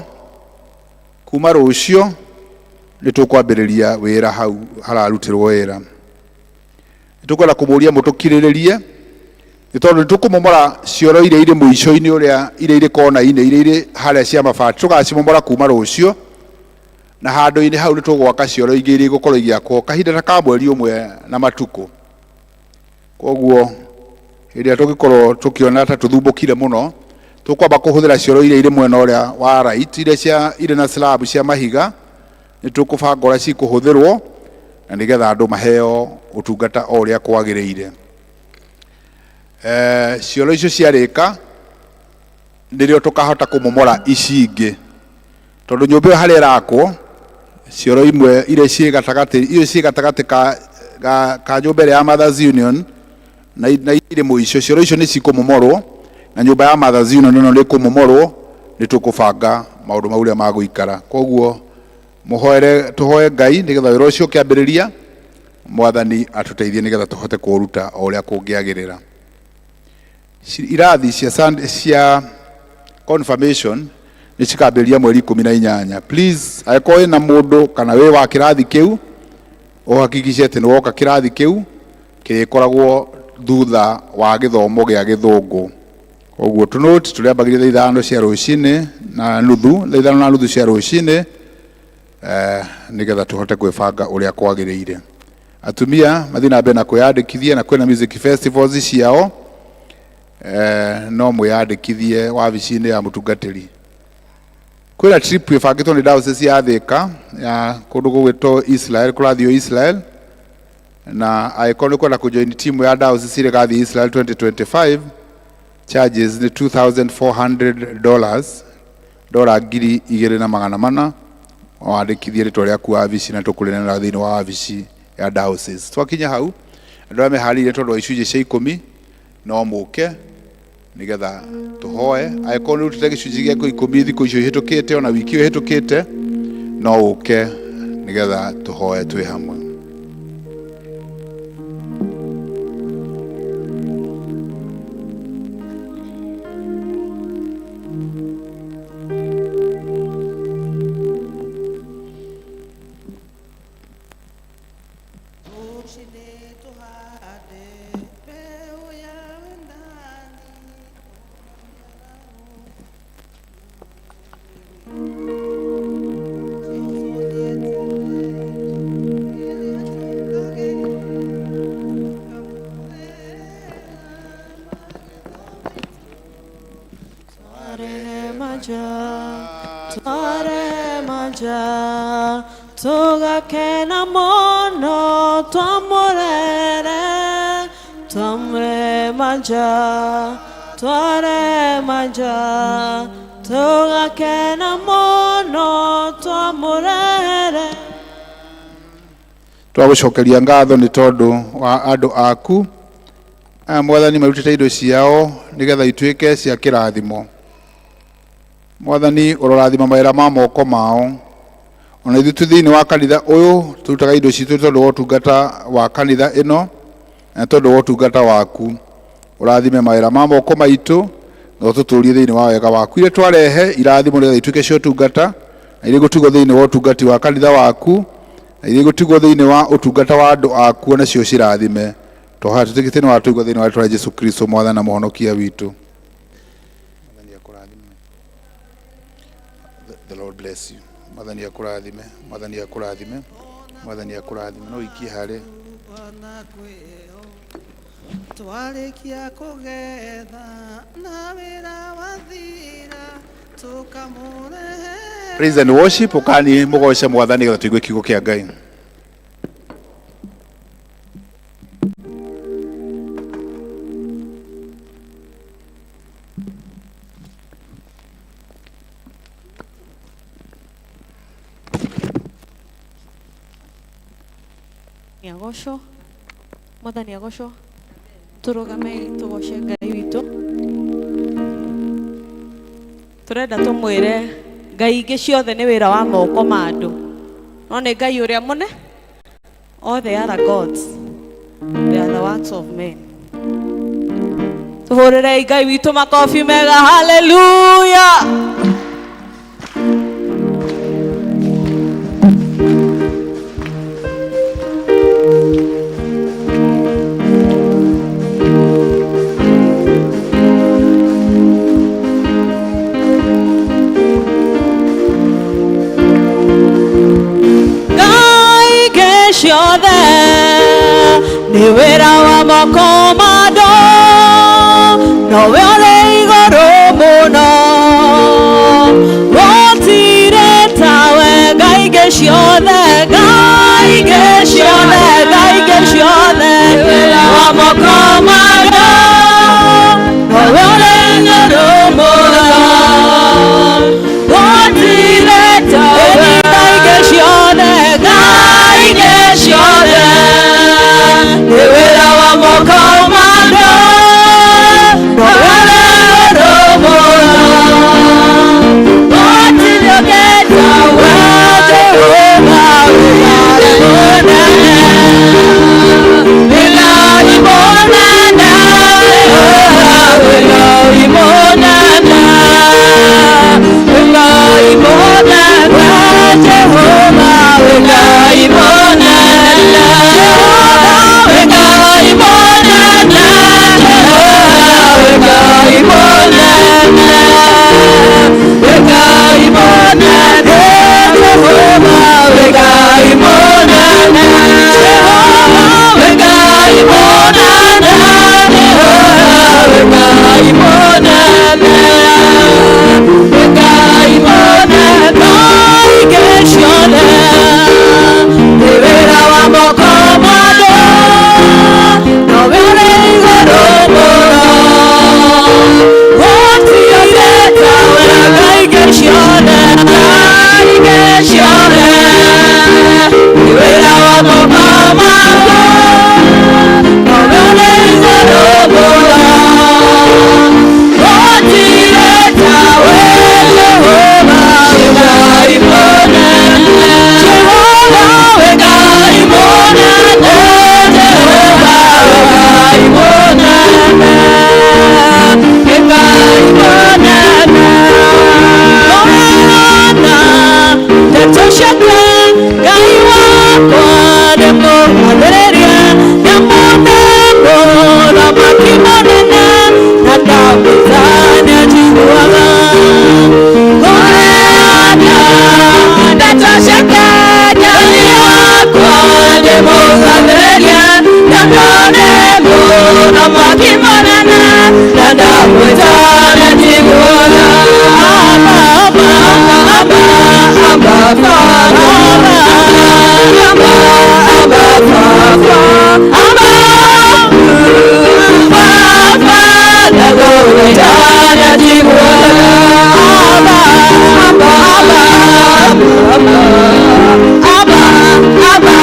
kuma rũciũ nĩ tũkwambĩrĩria wĩra hau hararutĩrwo wĩra. Nĩ tũkwenda kũmũria mũtũkirĩrĩrie, nĩ tondũ nĩ tũkũmomora cioro iria irĩ mũico-inĩ ũrĩa, iria irĩ kona-inĩ, iria irĩ harĩa cia mabati, tũgacimomora kuma rũciũ, na handũ-inĩ hau nĩ tũgwaka cioro ingĩ iria igũkorwo igĩakwo kahinda ta ka mweri ũmwe na matukũ. Koguo hĩndĩ ĩrĩa tũngĩkorwo tũkĩona ta tũthumbũkire mũno, tũkwamba kũhũthĩra cioro iria irĩ mwena ũrĩa wa right, iria cia irĩ na slab cia mahiga. Nĩ tũkũbanga ũrĩa cikũhũthĩrwo na nĩgetha andũ maheo ũtungata o ũrĩa kwagĩrĩire. Cioro icio ciarĩka nĩrĩo tũkahota kũmomora ici ingĩ, tondũ nyũmba ĩyo harĩa ĩrakwo, cioro imwe iria ciĩ gatagatĩ, iria ciĩ gatagatĩ ka nyũmba ĩrĩa ya Mothers Union na irĩ mũico, cioro icio nĩ cikũmomorwo, na nyũmba ya Mothers Union ĩno nĩ ĩkũmomorwo. Nĩ tũkũbanga maũndũ mau ũrĩa magũikara. Koguo mũhoere, tũhoe Ngai nĩgetha wĩra ũcio ũkĩambĩrĩria, Mwathani atũteithie nĩgetha tũhote kũũruta o ũrĩa kũngĩagĩrĩra. Irathi cia Sunday, cia confirmation nĩ cikambĩrĩria mweri 18. Please, angĩkorwo wĩna mũndũ kana wĩ wa kĩrathi kĩu, ũhakikice atĩ nĩ woka kĩrathi kĩu kĩrĩkoragwo thutha wa gĩthomo gĩa Gĩthũngũ. Koguo tũnũti tũrĩambagĩrĩria thaa 5 cia rũcinĩ na nuthu, thaa 5:30 cia rũcinĩ, nĩgetha tũhote kwĩbanga ũrĩa kwagĩrĩire. Atumia mathiĩ na mbere na kwĩyandĩkithia, na kwĩna music festivals ciao, no mwĩyandĩkithie wabici-inĩ ya mũtungatĩri. Kwĩna trip ĩbangĩtwo nĩ diocese ya Thika ya kũndũ gũgwĩtwo Israel, kũrathiĩ Israel, na angĩkorwo nĩ kwenda kũjoin team ya diocese ĩrĩa ĩgathiĩ Israel 2025, charges nĩ $2400. Dora 2400 wandĩkithie rĩtwa rĩaku wabici na tũkũrĩnera thĩinĩ wa wabici ya diocese. Twakinya hau andũ arĩa meharĩirie tondũ wa icunjĩ cia ikũmi no mũke nĩgetha tũhoe. Angĩkorwo nĩ ũrutĩte gĩcunjĩ gĩaku ikũmi thikũ icio ihĩtũkĩte ona wiki ĩyo ĩhĩtũkĩte, no ũke nĩgetha tũhoe twĩ hamwe. Rũcinĩ tũhande mbeũ ya wendani. Tware manja, tugakena mono, twamurere, twamre manja, tware manja, tugakena mono, twamurere. Twagũcokeria ngatho nĩ tondũ wa andũ aku aya Mwathani marutĩte indo ciao nĩgetha ituĩke cia kĩrathimo. Mwathani ũrorathima mawĩra ma moko mao. Ona ithuĩ twĩ thĩinĩ wa kanitha ũyũ tũrutaga indo citũ tondũ wa ũtungata wa kanitha ĩno na tondũ wa ũtungata waku. Ũrathime mawĩra ma moko maitũ na ũtũtũrie thĩinĩ wa wega waku. Iria twarehe irathimo nĩgetha ituĩke cia ũtungata na iria igũtigwo thĩinĩ wa ũtungati wa kanitha waku na iria igũtigwo thĩinĩ wa ũtungata wa andũ aku onacio cirathime. Twahoya tũtĩkĩte nĩ watũigua thĩinĩ wa rĩtwa rĩa Jesũ Kristo Mwathani na Mũhonokia witũ. Mwathani akũrathime. The Lord bless you. Mwathani akũrathime. Mwathani akũrathime. Mwathani akũrathime. No ikie harĩ Bwana kwĩho twarĩkia kũgetha na wĩra wathira tũkamũrehe. Praise and worship. Ũkani mũgoce Mwathani nĩgetha tũigue kiugo kĩa Ngai. Agocwo Mwathani agocwo, tũrũgame tũgoce Ngai witũ. Tũrenda tũmwĩre Ngai ingĩ ciothe nĩ wĩra wa moko ma andũ, no nĩ Ngai ũrĩa mũne. All the other gods, they are the works of men. Tũhũrĩrei Ngai witũ makobi mega. Hallelujah. Ngai ingĩ ciothe nĩ wĩra wa moko ma andũ, nowe ũrĩ igũrũ mũno, gũtirĩ tawe. Ngai ingĩ ciothe, Ngai ingĩ ciothe, Ngai ingĩ ciothe wĩra wa moko ma andũ, nowe ũrĩ igũrũ mũno, gũtirĩ tawe. Ngai ingĩ ciothe, Ngai ingĩ ciothe nĩ wĩra wa moko ma andũ, nowe ũrĩ igũrũ mũno, gũtirĩ ũngĩ tawe. Jehova wĩra mũnene, wĩra mũnene. ciothe nĩ wĩra wa moko maku nowe ũrĩ igũrũ mũno gũtirĩ tawe Jehova wĩ Ngai mũnene Jehova wĩ Ngai mũnene Jehova wĩ Ngai mũnene wĩ Ngai mũnene Kũheana ndeto ciake Ngai wakwa nĩ mũgathĩrĩria nĩ mũnene mũthamaki mũnene na ndamwĩta nĩanjiguaga kũheana ndeto ciake Ngai wakwa nĩ mũgathĩrĩria nĩ mũnene mũthamaki mũnene na ndamwĩta nĩanjiguaga Abba, Abba, Abba, Abba, Father, Abba, Abba, Father, Abba, Father, ndagũthaitha nĩanjiguaga Abba, Abba, Abba, Abba, Abba,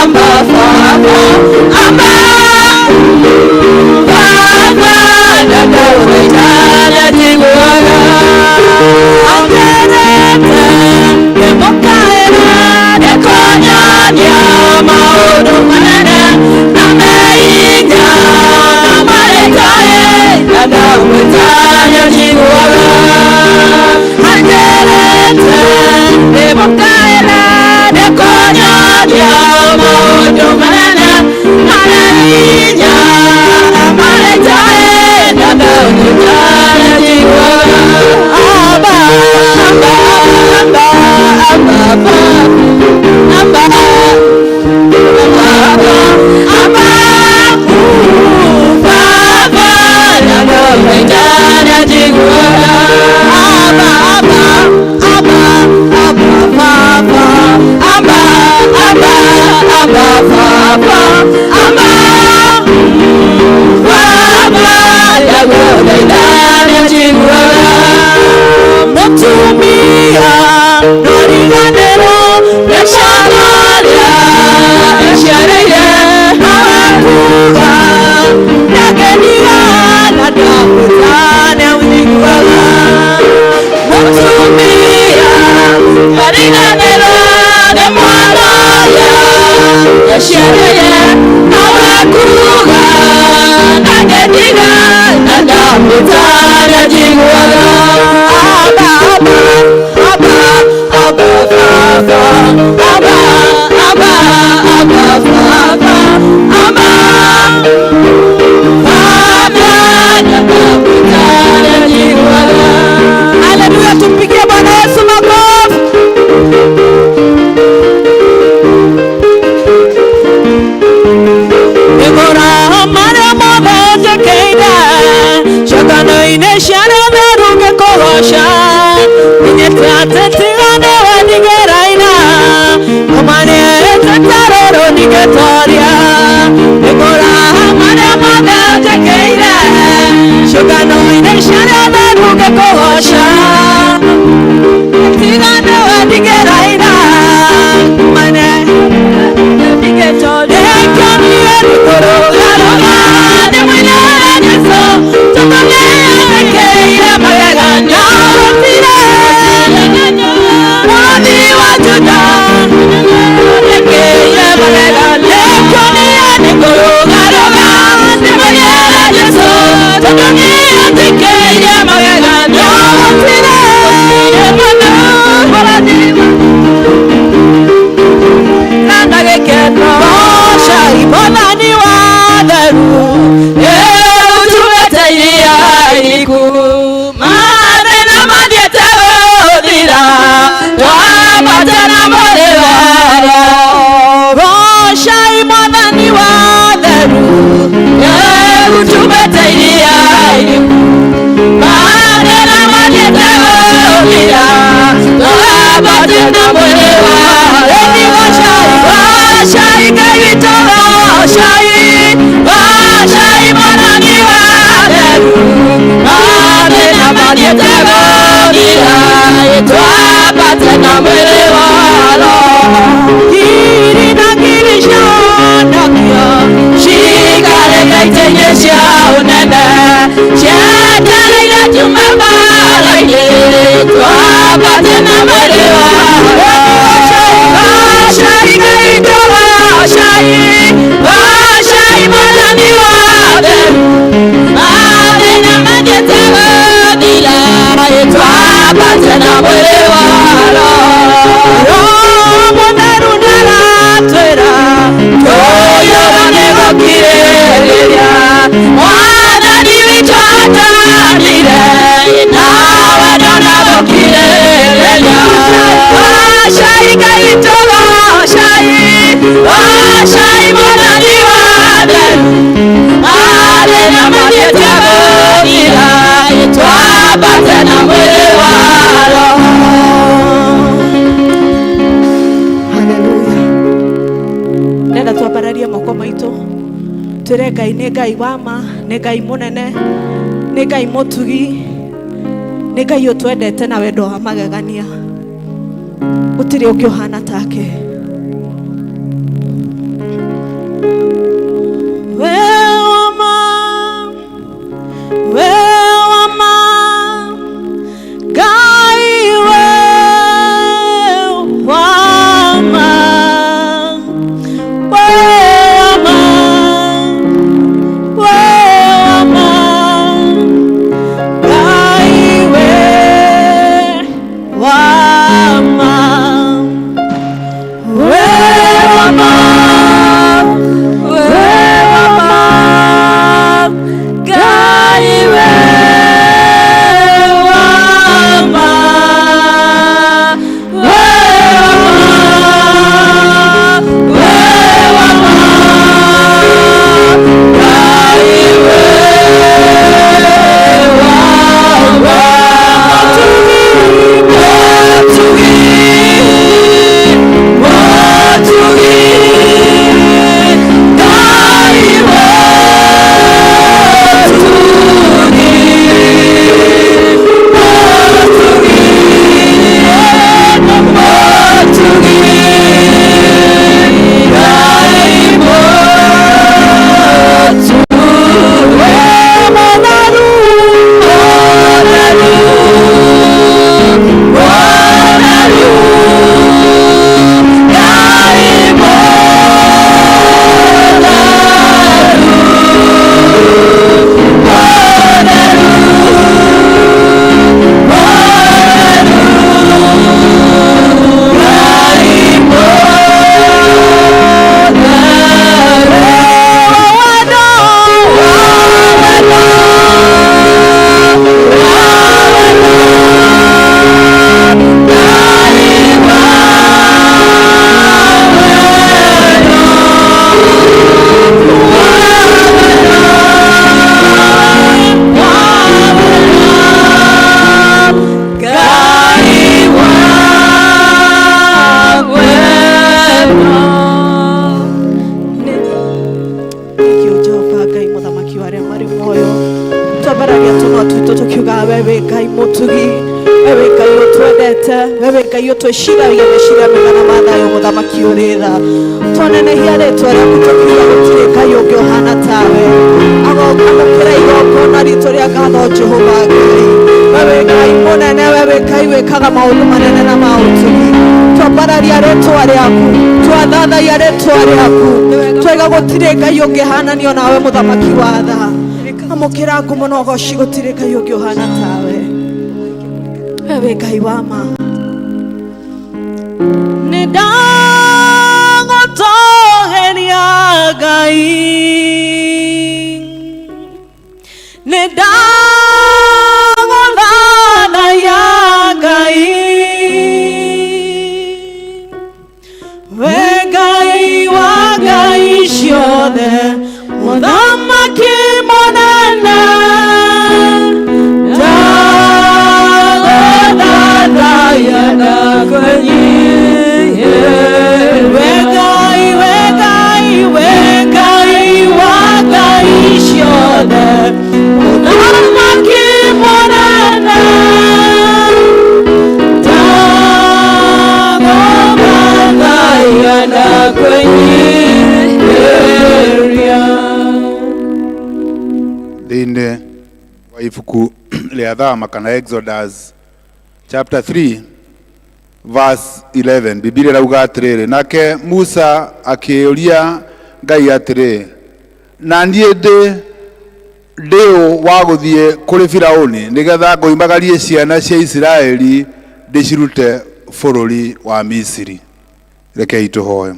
Abba, Father, Abba, Father, ndagũthaitha nĩanjiguaga Angerete nĩmũkaĩra nĩkũnyonia maũndũ manene na meinya na marĩkaĩ na ndamwĩta nĩanjiguaga Angerete nĩmũkaĩra nĩkũnyonia maũndũ manene na meinya na marĩkaĩ na ndamwĩta nĩanjiguaga Abba, Abba, Abba, Abba, Abba, Abba, Abba, Baba, ndagũthaitha nĩanjiguaga Abba, Abba, Abba, Abba, Baba, Abba, Abba, Abba, Baba, Abba, Baba, ndagũthaitha nĩanjiguaga Mũtumia ndwariganĩrwo nĩ ciana iria eciarĩire nawe kuga ndakeniga na ndamwĩta nĩanjiguaga Mũtumia ndwariganĩrwo nĩ mwana ũrĩa eciarĩire nawe kuga ndakeniga na ndamwĩta nĩanjiguaga Abba, Abba, Abba, Abba, Baba, Abba, Abba, Abba, Baba, Abba, Baba, ndamwĩta nĩanjiguaga. Haleluya, tumpigie Bwana Yesu makofi. Nĩngũraha marĩa mothe njĩkĩire ciũngano-inĩ cia arĩa theru ngĩkũgooca menyete atĩ tiga nĩwe ndigeraina ũmanĩte ta rũrũ ndingĩtoria Nĩngũraha marĩa mothe njĩkĩire ciũngano-inĩ cia arĩa theru ngĩkũgooca tiga nĩwe ndigeraina ũmanĩte ndingĩtoria nĩkũrũgarũga nĩ mũinĩre Jesũ tondũ nĩanjĩkĩire magegania gũtirĩ mũrũthi wa Juda nĩanjĩkĩire magegania nĩkuonia nĩkũrũgarũga nĩ mũinĩre Jesũ tondũ nĩanjĩkĩire magegania gũtirĩ mũrũthi wa na gĩkeno Goocai Mwathani wa theru ĩũtumĩte iria iriku mathĩna mathiĩte gũthira twambate na mũrĩ wega Goocai Mwathani wa theru ĩũtumĩte iria iriku mathĩna mathiĩte gũthira twambate na mũrĩ wega Goocai Goocai Ngai witũ goocai goocai Mwathani wa theru mathĩna mathiĩte gũthira twambate na mwĩrĩ Twĩre Ngai nĩ Ngai wa ma, nĩ Ngai mũnene, nĩ Ngai mũtugi, nĩ Ngai ũtwendete na wendo wa magegania. Gũtirĩ ũngĩ ũhana take. We wa ma, we wa ma, Ngai we wa ma, we wa ma, we wa ma, Ngai we wa ma, we wa ma, we wa ma, Ngai we wa ma, we wa ma, we wa ma, Ngai we wa ma. Mũtugi, mũtugi, mũtugi, Ngai mũtugi, mũtugi, mũtugi, Ngai mũtugi. Mũtheru, mũtheru, mũtheru, Ngai mũtheru, mũtheru, mũtheru, Ngai mũtheru. Wendo, wendo, Ngai wa wendo. Thank you, Jehova Ngai mũthamaki wa arĩa marĩ muoyo. Twambaragia tũnua twitũ tũkiugaga we wĩ Ngai mũtugi, we wĩ Ngai ũtwendete, we wĩ Ngai ũtwĩciragia meciria mega na ma thayũ, mũthamaki ũrĩ tha. Twanenehia rĩtwa rĩaku tũkiuga gũtirĩ Ngai ũngĩ ũhana tawe. Amũkĩra igongona ritũ rĩa ngatho Jehova Ngai. We wĩ Ngai mũnene, we wĩ Ngai wĩkaga maũndũ manene na ma ũtugi. Twambararia rĩtwa rĩaku, twathathaia rĩtwa rĩaku, twaiga gũtirĩ Ngai ũngĩhananio nawe mũthamaki wa tha. Amũkĩra ngumo na ũgoci, gũtirĩ Ngai ũngĩ ũhana tawe. We wĩ Ngai wa ma. Nĩ ndagũtũgĩria Ngai, nĩ ndagũthathaiya Ngai, we Ngai wa ngai ciothe, mũthamaki mũnene. Ndagũthathaiya ndakũnyihia. We Ngai, we Ngai, we Ngai wa ngai ciothe, mũthamaki mũnene. Ndagũthathaiya ndakũnyihia. Thĩinĩ wa ibuku rĩa Thama kana Exodus chapter 3 verse 11, Bibilia ĩrauga atĩrĩrĩ, nake Musa akĩũria Ngai atĩrĩ, na niĩ ndĩ ndĩũ wa gũthiĩ kũrĩ Firauni nĩgetha ngoimagarie ciana cia Isiraeli ndĩcirute bũrũri wa Misiri? Rekei tũhoe.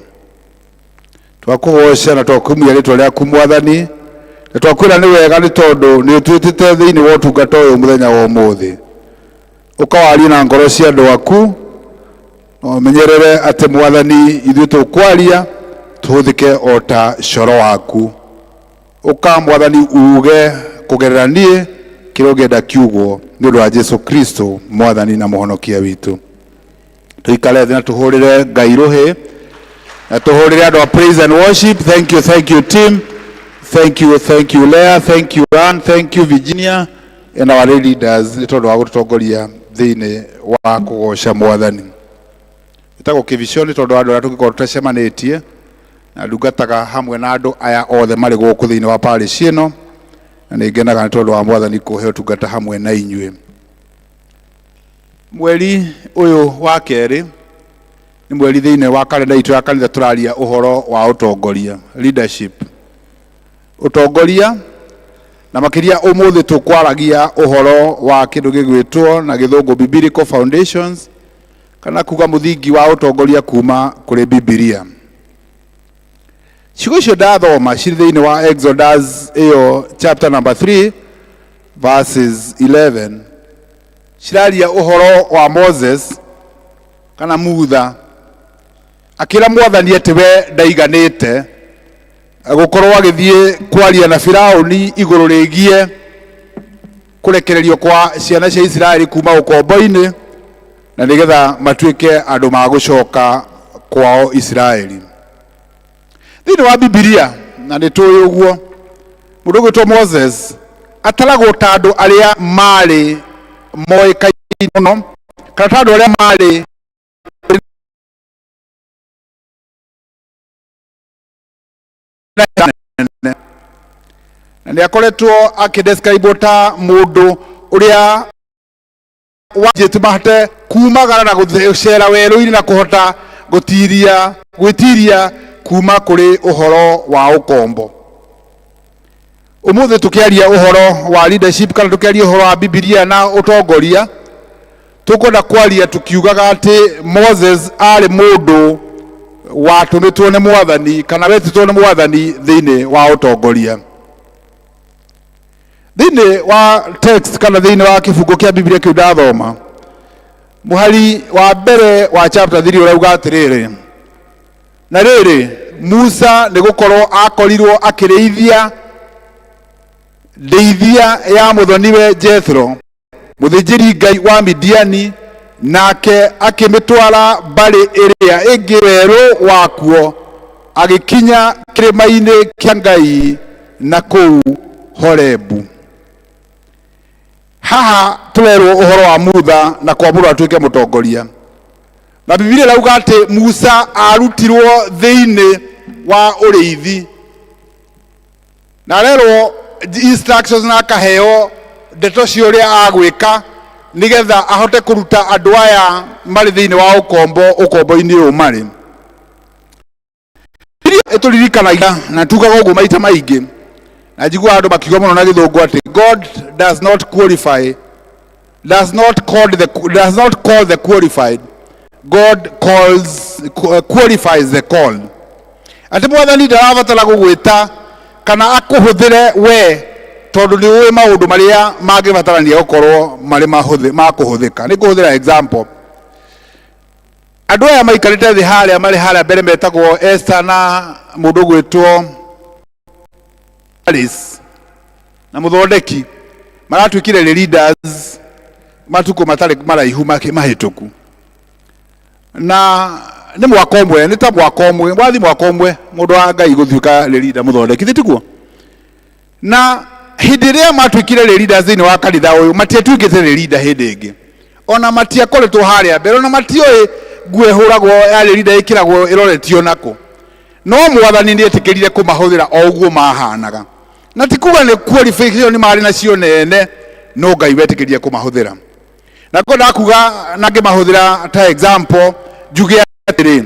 Twakũgoca na twakumia rĩtwa rĩaku Mwathani, na twakwĩra nĩ wega nĩ tondũ nĩ ũtwĩtĩte thĩinĩ wa ũtungata ũyũ mũthenya wa ũmũthĩ. Ũkawarie na ngoro cia andũ aku, na ũmenyerere atĩ Mwathani ithuĩ tũkwaria tũhũthĩke o ta coro waku. Ũka Mwathani uge kũgerera niĩ kĩrĩa ũngĩenda kiugwo, nĩ ũndũ wa Jesu Kristo Mwathani na Mũhonokia witũ. Tuikare thĩ na tũhũrĩre Ngai rũhĩ na tũhũrĩre andũ a praise and worship. Thank you, thank you team. Thank you, thank you Leah, thank you Ann, thank you Virginia and our leaders nĩ tondũ wa gũtũtongoria thĩinĩ wa kũgoca mwathani. Ĩtagwo kĩbico nĩ tondũ wa andũ arĩa tũngĩkorwo tũtacemanĩtie na ndungataga hamwe na andũ aya othe marĩ gũkũ thĩinĩ wa parish ĩno na nĩ ngenaga nĩ tondũ wa mwathani kũhe ũtungata hamwe na inyuĩ. Mweri ũyũ wa kerĩ nĩ mweri thĩinĩ wa karenda itũ ya kanitha tũraria ũhoro wa ũtongoria, leadership. Ũtongoria na makĩria ũmũthĩ tũkwaragia ũhoro wa kĩndũ gĩgwĩtwo na gĩthũngũ biblical foundations kana kuga mũthingi wa ũtongoria kuma kũrĩ Bibilia. Ciugo icio ndathoma cirĩ thĩinĩ wa Exodus ĩyo chapter number 3 verses 11 ciraria ũhoro wa Moses kana Mutha akĩra mwathani atĩ we ndaiganĩte gũkorwo agĩthiĩ kwaria na Firaũni igũrũ rĩgiĩ kũrekererio kwa ciana cia Isiraeli kuma ũkombo-inĩ na nĩgetha matuĩke andũ ma gũcoka kwao Isiraeli. Thĩinĩ wa Bibilia, na nĩ tũĩ ũguo, mũndũ ũgwĩtwo Moses ataragwo ta andũ arĩa maarĩ moĩkaine mũno kana ta andũ arĩa maarĩ na nĩ akoretwo akĩdescribe ta mũndũ ũrĩa wanjĩtie mahote kumagara na gũcera werũ-inĩ na kũhota gũtiria gwĩtiria kuma kũrĩ ũhoro wa ũkombo. Ũmũthĩ tũkĩaria ũhoro wa leadership kana tũkĩaria ũhoro wa Bibilia na ũtongoria, tũkwenda kwaria tũkiugaga atĩ Moses arĩ mũndũ watũmĩtwo nĩ mwathani kana wetĩtwo nĩ mwathani thĩinĩ wa ũtongoria. Thĩinĩ wa text kana thĩinĩ wa kĩbungo kĩa Bibilia kĩu ndathoma, mũhari wa mbere wa chapter 3 ũrauga atĩrĩrĩ, na rĩrĩ, Musa nĩ gũkorwo akorirwo akĩrĩithia ndĩithia ya mũthoniwe Jethro, mũthĩnjĩri Ngai wa Midiani, nake akĩmĩtwara mbarĩ ĩrĩa ĩngĩ werũ wakuo, agĩkinya kĩrĩma-inĩ kĩa Ngai na kũu Horebu. Haha tũrerwo ũhoro wa Mutha na kwamũrwo atuĩke mũtongoria. Na Bibilia ĩrauga atĩ Musa arutirwo thĩinĩ wa ũrĩithi na arerwo instructions na akaheo ndeto cia ũrĩa agwĩka nĩgetha ahote kũruta andũ aya marĩ thĩinĩ wa ũkombo ũkombo-inĩ ũyũ marĩ. Bibilia ĩtũririkanagia na tugaga ũguo maita maingĩ na njiguaga andũ makiuga mũno na gĩthũngũ atĩ God does not qualify does not call the does not call the qualified, God calls qualifies the called. Atĩ mwathani ndarabatara gũgwĩta kana akũhũthĩre we tondũ nĩ ũĩ maũndũ marĩa mangĩbatarania gũkorwo marĩ ma kũhũthĩka. Nĩ ngũhũthĩra example. Andũ aya maikarĩte thĩ harĩa marĩ harĩa mbere metagwo Esther na mũndũ ũgwĩtwo Alice na mũthondeki maratuĩkire leaders matukũ matarĩ maraihu mahĩtũku na nĩ mwaka ũmwe nĩ ta mwaka ũmwe wathi mwaka ũmwe mũndũ wa Ngai gũtuĩka leader mũthondeki thĩ tiguo? Na hĩndĩ ĩrĩa matuĩkire leaders thĩinĩ wa kanitha ũyũ matiatuĩkĩte leader hĩndĩ ĩngĩ ona matiakoretwo harĩa mbere ona matioĩ nguo ĩhũragwo ya leader ĩkĩragwo ĩroretio nakũ no mwathani nĩ etĩkĩrire kũmahũthĩra o ũguo mahanaga na ti kuga nĩ qualification marĩ nacio nene no Ngai wetĩkĩrire kũmahũthĩra na ngwendaga kuga na ngĩmahũthĩra ta example njuge atĩrĩ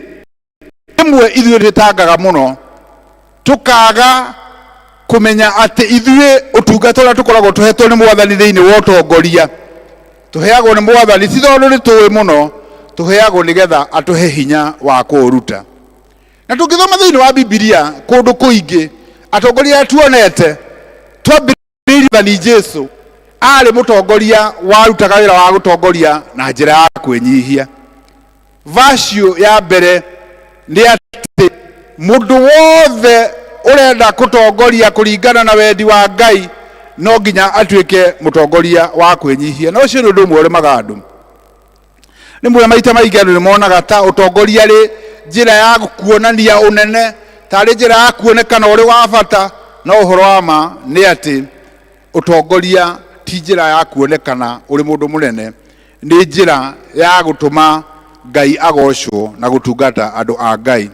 rĩmwe ithuĩ twĩtangaga mũno tũkaga kũmenya atĩ ithuĩ ũtungata ũrĩa tũkoragwo tũhetwo nĩ mwathani thĩinĩ wa ũtongoria tũheagwo nĩ mwathani ti tondũ nĩ tũĩ mũno tũheagwo nĩgetha atũhe hinya wa kũũruta na tũngĩthoma thĩinĩ wa Bibilia kũndũ kũingĩ atongoria arĩa tuonete twambĩrĩirie Mwathani Jesu aarĩ mũtongoria warutaga wĩra wa gũtongoria na njĩra ya kwĩnyihia. Virtue ya mbere nĩ atĩ mũndũ wothe ũrenda kũtongoria kũringana na wendi wa Ngai no nginya atuĩke mũtongoria wa kwĩnyihia. Na ũcio nĩ ũndũ ũmwe ũremaga andũ. Rĩmwe maita maingĩ andũ nĩ monaga ta ũtongoria arĩ njĩra ya kuonania ũnene, tarĩ njĩra ya kuonekana ũrĩ wa bata. No ũhoro wa ma nĩ atĩ ũtongoria ti njĩra ya kuonekana ũrĩ mũndũ mũnene, nĩ njĩra ya gũtũma Ngai agocwo na gũtungata andũ a Ngai.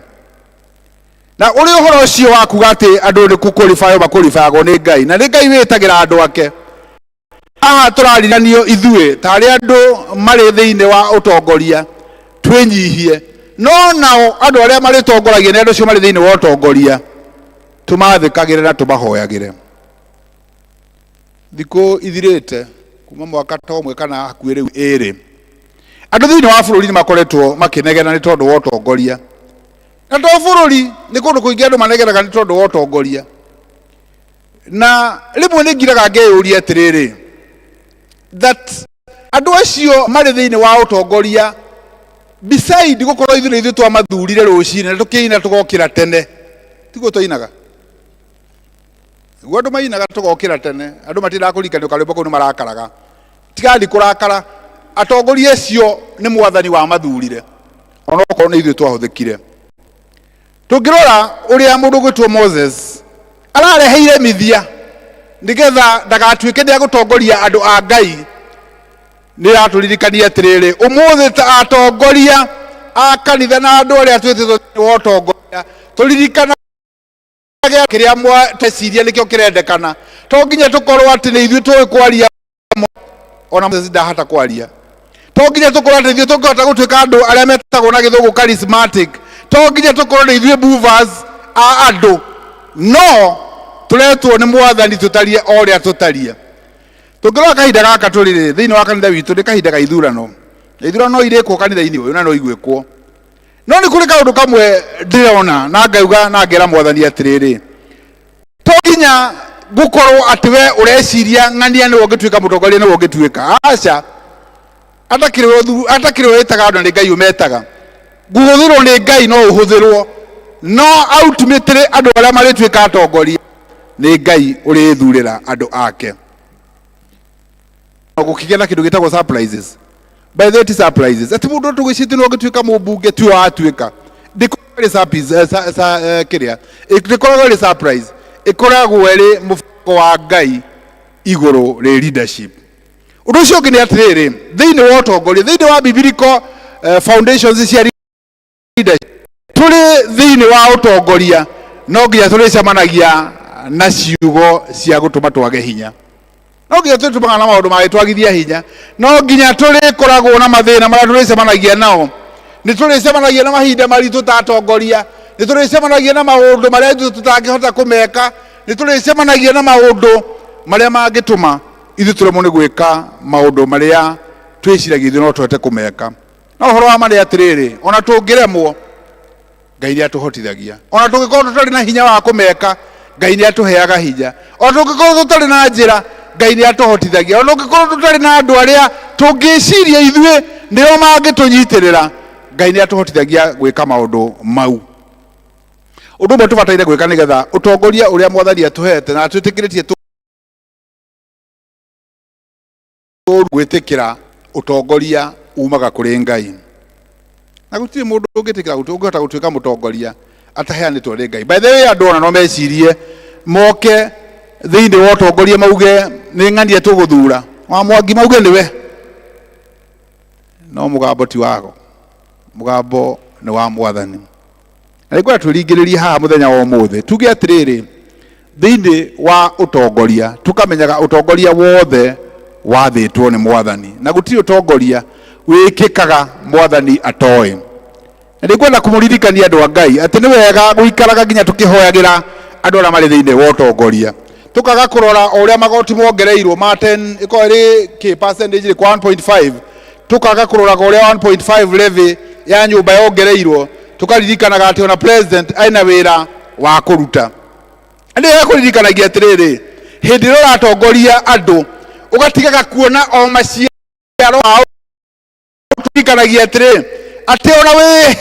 Na ũrĩ ũhoro ũcio wa kuga atĩ andũ nĩ kũkũrĩbaywo makũrĩbayagwo nĩ Ngai, na nĩ Ngai wĩtagĩra andũ ake. Haha tũrariranio ithuĩ tarĩ andũ marĩ thĩinĩ wa ũtongoria twĩnyihie, no nao andũ arĩa marĩtongoragia nĩ andũ acio marĩ thĩinĩ wa ũtongoria tũmathĩkagĩre na tũmahoyagĩre. Thikũ ithirĩte kuma mwaka ta ũmwe kana hakuhĩ rĩu ĩrĩ, andũ thĩinĩ wa bũrũri nĩ makoretwo makĩnegena nĩ tondũ wa ũtongoria. Na to bũrũri, nĩ kũndũ kũingĩ andũ manegenaga nĩ tondũ wa ũtongoria. Na rĩmwe nĩ ngiraga ngeyũria atĩrĩrĩ, that andũ acio marĩ thĩinĩ wa ũtongoria, beside gũkorwo ithuĩ nĩ ithuĩ twamathurire rũcinĩ na tũkĩina tũgokĩra tene, tiguo twainaga? Nĩguo andũ mainaga tũgokĩra tene, andũ matindaga kũrikanio karwĩmbo kau nĩ marakaraga. Tigai kũrakara, atongoria acio nĩ mwathani wamathurire, onokorwo nĩ ithuĩ twahũthĩkire. Tũngĩrora ũrĩa mũndũ ũgwĩtwo Moses arareheire mithia nĩgetha ndagatuĩke nĩ agũtongoria andũ a Ngai, nĩ ĩratũririkania atĩrĩrĩ, ũmũthĩ ta atongoria a kanitha na andũ arĩa twĩtĩtwo thĩinĩ wa ũtongoria, tũririkana kĩrĩa tweciria nĩkĩo kĩrendekana. To nginya tũkorwo atĩ nĩ ithuĩ tũĩ kwaria, ona Moses ndahota kwaria. To nginya tũkorwo atĩ ithuĩ tũngĩhota gũtuĩka andũ arĩa metagwo na gĩthũngũ charismatic. To nginya tũkorwo nĩ ithuĩ movers a andũ, no tũretwo nĩ mwathani tũtarie o ũrĩa tũtarie. Tũngĩrora kahinda gaka tũrĩ rĩ, thĩinĩ wa kanitha witũ nĩ kahinda ga ithurano, na ithurano no irĩkwo kanitha-inĩ ũyũ na no igwĩkwo. No nĩ kũrĩ kaũndũ kamwe ndĩrona na ngauga na ngera mwathani atĩrĩrĩ, to nginya gũkorwo atĩ we ũreciria ng'ania nĩwe ũngĩtuĩka mũtongoria, nĩwe ũngĩtuĩka. Aca, atakĩrĩ we wĩtaga andũ na nĩ Ngai ũmetaga. Kũhũthĩrwo nĩ Ngai no ũhũthĩrwo, no ultimately andũ arĩa marĩtuĩka atongoria nĩ Ngai ũrĩthurĩra andũ ake. Gũkĩgĩa na kĩndũ gĩtagwo surprises. By the way, ti surprises ati mũndũ tũgĩciti no ũngĩtuĩka mũmbunge tiwe watuĩka. Ndĩkoragwo ĩrĩ surprise, kĩrĩa ndĩkoragwo ĩrĩ surprise, ĩkoragwo ĩrĩ mũbango wa Ngai igũrũ rĩ leadership. Ũndũ ũcio ũngĩ nĩ atĩrĩrĩ, thĩinĩ wa ũtongoria, thĩinĩ wa biblical foundations cia leadership, tũrĩ thĩinĩ wa ũtongoria no nginya tũrĩcemanagia na ciugo cia gũtũma twage hinya, no nginya tũrĩtũmaga na maũndũ mangĩtwagithia hinya, no nginya tũrĩkoragwo na mathĩna marĩa tũrĩcemanagia nao, nĩ tũrĩcemanagia na mahinda maritũ ta atongoria, nĩ tũrĩcemanagia na maũndũ marĩa ithuĩ tũtangĩhota kũmeka, nĩ tũrĩcemanagia na maũndũ marĩa mangĩtũma ithuĩ tũremwo nĩ gwĩka maũndũ marĩa twĩciragia ithuĩ no tũhote kũmeka. No ũhoro wa ma nĩ atĩrĩrĩ, ona tũngĩremwo, Ngai nĩ atũhotithagia. Ona tũngĩkorwo tũtarĩ na hinya wa kũmeka, Ngai nĩ atũheaga hinya. Ona tũngĩkorwo tũtarĩ na njĩra, Ngai nĩ atũhotithagia. Ona tũngĩkorwo tũtarĩ na andũ arĩa tũngĩciria ithuĩ nĩo mangĩtũnyitĩrĩra, Ngai nĩ atũhotithagia gwĩka maũndũ mau. Ũndũ ũmwe tũbataire gwĩka nĩgetha ũtongoria ũrĩa mwathani atũhete na atwĩtĩkĩrĩtie gwĩtĩkĩra ũtongoria umaga kũrĩ Ngai. Na gũtirĩ mũndũ ũngĩtĩkĩra ũngĩhota gũtuĩka mũtongoria ataheanĩtwo nĩ Ngai. By the way, andũ ona no mecirie moke thĩinĩ wa ũtongoria mauge nĩ ng'ania tũgũthura wa Mwangi, mauge nĩwe, no mũgambo ti wago, mũgambo nĩ wa mwathani. Na nĩngwenda twĩringĩrĩrie haha mũthenya wa ũmũthĩ tuge atĩrĩrĩ, thĩinĩ wa ũtongoria tũkamenyaga ũtongoria wothe wathĩtwo nĩ mwathani, na gũtirĩ ũtongoria wĩkĩkaga mwathani atoĩ. Na nĩngwenda kũmũririkania andũ a Ngai atĩ nĩ wega gũikaraga nginya tũkĩhoyagĩra andũ arĩa marĩ thĩinĩ wa ũtongoria, tũkaga kũrora o ũrĩa magoti mongereirwo ma 10 ĩkorwo ĩrĩ kĩ percentage ĩrĩkũ 1.5, tũkaga kũroraga ũrĩa 1.5 levy ya nyũmba yongereirwo, tũkaririkanaga atĩ ona president ena wĩra wa kũruta. Nĩ wega kũririkanagia atĩrĩrĩ, hĩndĩ ĩrĩa ũratongoria andũ ũgatigaga kuona o maciaro ma ũririkanagia atĩrĩ atĩ ona wĩ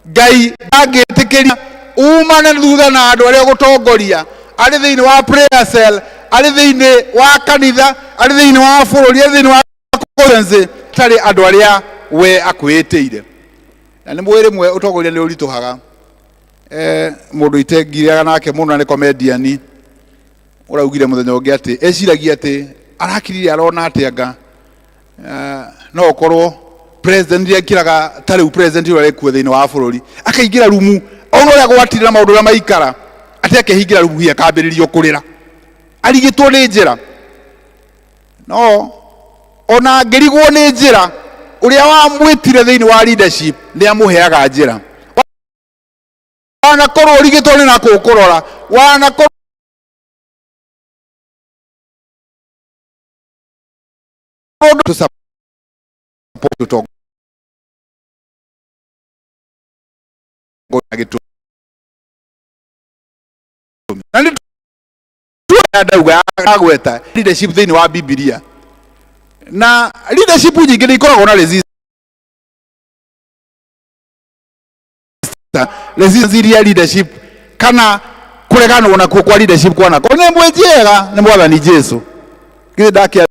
Ngai ndangĩtĩkĩria umane thutha na andũ arĩa ũgũtongoria, arĩ thĩinĩ wa prayer cell, arĩ thĩinĩ wa kanitha, arĩ thĩinĩ wa bũrũri, arĩ thĩinĩ wa constituency, tarĩ andũ arĩa we akwĩtĩire. Na nĩ mũĩ rĩmwe ũtongoria nĩ ũritũhaga. Eh, mũndũ itengiriaga nake mũno na nĩ comedian ũraugire mũthenya ũngĩ atĩ eciragia atĩ arakirire arona atĩ anga eh, no ũkorwo president iria ekĩraga ta rĩu president ũrĩa arĩ kuo thĩinĩ wa bũrũri akaingĩra rumu ona ũrĩa gwatire na maũndũ ũrĩa maikara atĩ akehingĩra rumu hihi akambĩrĩria kũrĩra arigĩtwo nĩ njĩra no ona angĩrigwo nĩ njĩra ũrĩa wamwĩtire thĩinĩ wa leadership nĩ amũheaga njĩra wanakorwo ũrigĩtwo nĩ nakũ kũrora wanakorwo tũ support ũtongoria gĩtũmi na nĩ ndauga agweta leadership thĩinĩ wa Bibilia na leadership nyingĩ nĩ ikoragwo na resistance resistance iria leadership kana kũreganwo nakuo kwa leadership kwana ko nĩ ĩmwe njega nĩ mwathani Jesu githĩ ndakĩa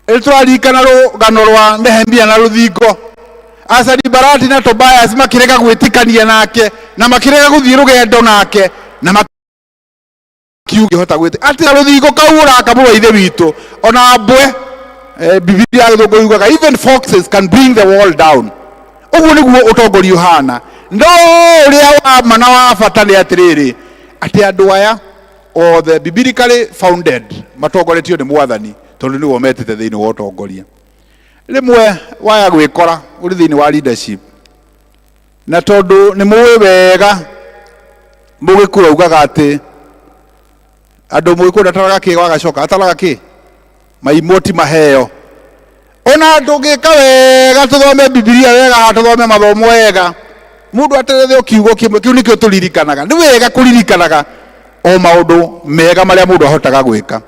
Ĩ tũraririkana rũgano rwa Nehemia na rũthingo Asanibalati na Tobias makĩrega gwĩtĩkania nake na makĩrega gũthiĩ rũgendo nake na makiugĩhota gwĩtĩ atĩ rũthingo kau ũraka mũrũ wa ithe witũ ona mbwe eh, Bibilia ya gĩthũngũ yugaga even foxes can bring the wall down ũguo nĩguo ũtongoria ũhana no ũrĩa wa ma na wa bata nĩ atĩrĩrĩ atĩ andũ aya othe biblically founded matongoretio nĩ mwathani tondũ nĩwe ũmetĩte thĩinĩ wa ũtongoria rĩmwe waya gwĩkora ũrĩ thĩinĩ wa leadership na tondũ nĩ mũĩ wega mũgĩkũyũ augaga atĩ andũ mũgĩkũyũ ndataraga kĩ wagacoka ataraga kĩ maimwo ti maheo ona tũngĩka wega tũthome bibilia wega haha tũthome mathomo wega mũndũ aterethe o kiugo kĩmwe kĩu nĩkĩo tũririkanaga nĩ wega kũririkanaga o maũndũ mega marĩa mũndũ ahotaga gwĩka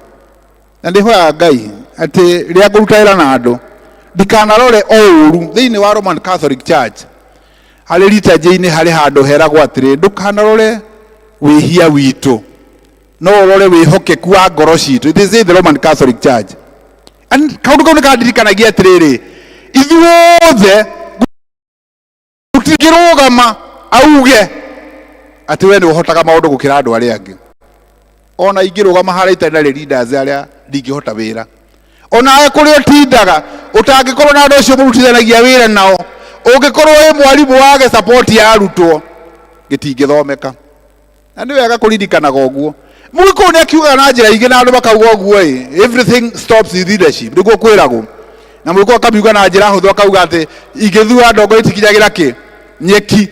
na ndĩhoyaga ngai atĩ rĩrĩa ngũruta wĩra na andũ ndikanarore o ũru thĩinĩ wa Roman Catholic Church harĩ liturgy-inĩ harĩ handũ heragwo atĩrĩ ndũkanarore wĩhia witũ no ũrore wĩhokeku wa ngoro citũ it is in the Roman Catholic Church And kaũndũ kau nĩ kandirikanagia atĩrĩrĩ ithuothe gũtingĩrũgama auge atĩ we nĩ ũhotaga maũndũ gũkĩra andũ arĩa angĩ ona ingĩrũgama harĩa itarĩ na leaders arĩa ndingĩhota wĩra onawe kũrĩa ũtindaga ũtangĩkorwo na andũ acio mũrutithanagia wĩra nao ũngĩkorwo wĩ mwarimũ wage support ya arutwo gĩtingĩthomeka na nĩ wega kũririkanaga ũguo mũgĩkũyũ nĩ akiugaga na njĩra ingĩ na andũ makauga ũguo ĩ everything stops in leadership nĩguo kwĩragwo na mũgĩkũyũ akamiuga na njĩra hũthũ akauga atĩ ingĩthua ndongo itikinyagĩra kĩ nyeki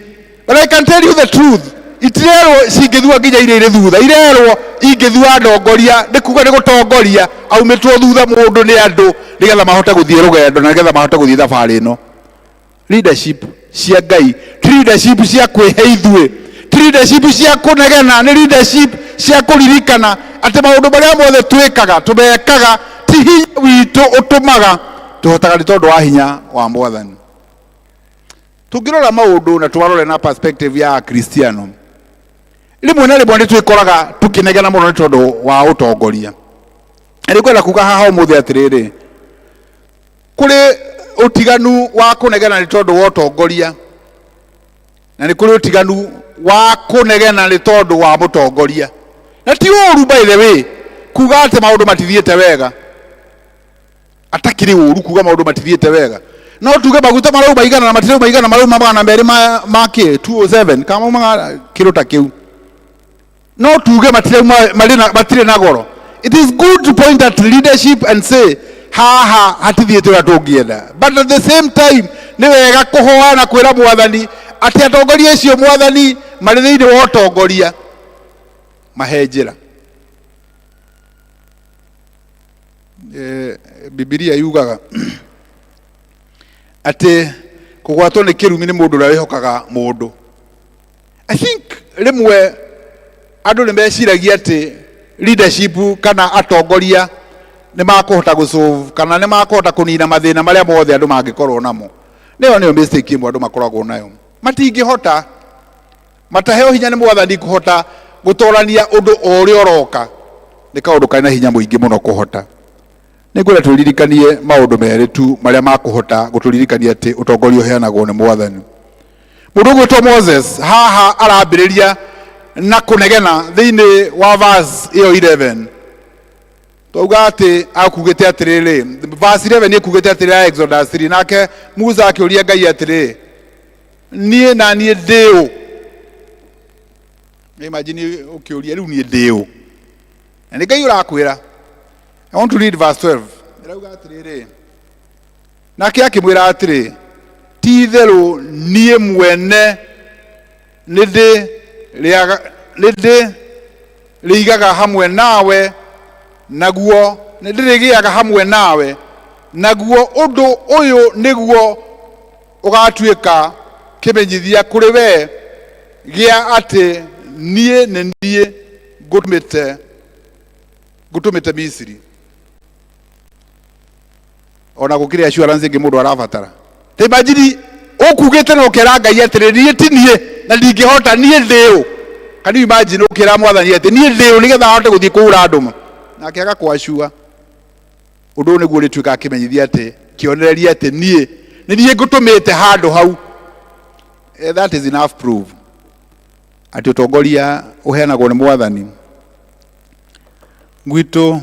but I can tell you the truth itirerwo cingĩthua nginya iria irĩ thutha irerwo ingĩthua ndongoria nĩ kuga nĩ gũtongoria aumĩtwo thutha mũndũ nĩ andũ nĩgetha mahote gũthiĩ rũgendo na nĩgetha mahote gũthiĩ thabarĩ ĩno leadership cia ngai ti leadership cia kwĩhe ithuĩ ti leadership cia kũnegena nĩ leadership cia kũririkana atĩ maũndũ marĩa mothe twĩkaga tũmekaga ti hinya witũ ũtũmaga tũhotaga nĩ tondũ wa hinya wa mwathani tũngĩrora maũndũ na twarore na perspective ya akristiano rĩmwe na rĩmwe nĩ twĩkoraga tũkĩnegena mũno nĩ tondũ wa ũtongoria na nĩ ngwenda kuga haha ũmũthĩ atĩrĩrĩ kũrĩ ũtiganu wa kũnegena nĩ tondũ wa ũtongoria na nĩ kũrĩ ũtiganu wa kũnegena nĩ tondũ wa mũtongoria na ti ũru by the way kuga atĩ maũndũ matithiĩte wega atakĩrĩ ũru kuga maũndũ matithiĩte wega no tuge maguta marauma igana na matirauma igana marauma magana merĩ ma ma kĩ 207 kana maumaga kĩndũ ta kĩu no tuge matirauma marĩ na matirĩ na goro it is good to point at leadership and say haha hatithiĩte ũrĩa tũngĩenda but at the same time nĩ wega kũhoya na kwĩra mwathani atĩ atongoria acio mwathani marĩ thĩinĩ wa ũtongoria mahe njĩra Eh, bibilia yugaga atĩ kũgwatwo nĩ kĩrumi nĩ mũndũ ũrĩa wĩhokaga mũndũ i think rĩmwe andũ nĩ meciragia atĩ leadership kana atongoria nĩ makũhota gũsolve kana nĩ makũhota kũnina mathĩna marĩa mothe andũ mangĩkorwo namo nĩyo nĩyo mistake ĩmwe andũ makoragwo nayo matingĩhota mataheo hinya nĩ mwathani kũhota gũtorania ũndũ o ũrĩa ũroka Nĩ kaũndũ karĩ na hinya mũingĩ mũno kũhota. Nĩ ngwenda tũririkanie maũndũ merĩ tu marĩa makũhota gũtũririkania atĩ ũtongoria ũheanagwo nĩ Mwathani. Mũndũ ũgwĩtwo Moses haha arambĩrĩria na kũnegena thĩinĩ wa verse ĩyo 11. Twauga atĩ akugĩte atĩrĩrĩ, verse 11 ĩkugĩte atĩrĩ ya Exodus 3, nake Musa akĩũria Ngai atĩrĩ, niĩ na niĩ ndĩ ũ? Imagine ũkĩũria rĩu niĩ ndĩ ũ? Na nĩ Ngai ũrakwĩra. I want to read verse 12. Ĩrauga atĩrĩrĩ, nake akĩmwĩra atĩrĩ, ti itherũ niĩ mwene nĩndĩrĩigaga hamwe nawe, naguo nĩndĩrĩgĩaga hamwe nawe, naguo ũndũ ũyũ nĩguo ũgatuĩka kĩmenyithia kũrĩ we gĩa atĩ niĩ nĩ niĩ ngũtũmĩte Misiri. Ona gũkĩrĩ assurance ĩngĩ mũndũ arabatara. Ta imagine ũkugĩte na ũkera Ngai atĩrĩ, niĩ ti niĩ na ndingĩhota, niĩ ndĩ ũ? Can you imagine ũkĩra Mwathani atĩ niĩ ndĩ ũ nĩgetha ahote gũthiĩ kũhũra andũ? Nake agakũacua. Ũndũ ũyũ nĩguo ũrĩtuĩkaga kĩmenyithia atĩ, kĩonereria atĩ niĩ nĩ niĩ ngũtũmĩte handũ hau. That is enough proof atĩ ũtongoria ũheanagwo nĩ Mwathani. Gwitũ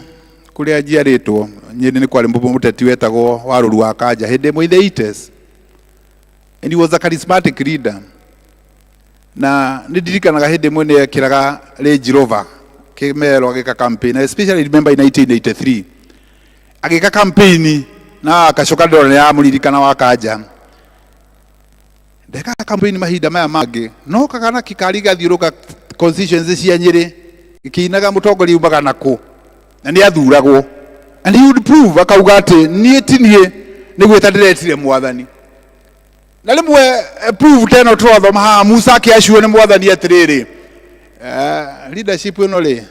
kũrĩa njiarĩtwo Nyĩrĩ nĩ kwarĩ mũteti wetagwo Warũru wa Kanja hĩndĩ ĩmwe in the 80s, and he was a charismatic leader. Na nĩ ndirikanaga hĩndĩ ĩmwe nĩ ekĩraga Range Rover kĩmero agĩka campaign. I especially remember in 1983 agĩka campaign na akacoka ndĩrona nĩ yamũririkana wa Kanja. Ndekaga campaign mahinda maya mangĩ, no kaga na kikari gathiũrũka constituency cia Nyĩrĩ gĩkĩinaga mũtongoria umaga na kũ, na nĩ athuragwo, and he would prove akauga atĩ niĩ ti niĩ nĩ gwĩta ndĩretire Mwathani. Na rĩmwe prove ta ĩno tũrathoma haha, Musa akĩacuo nĩ Mwathani atĩrĩrĩ, leadership ĩno rĩ,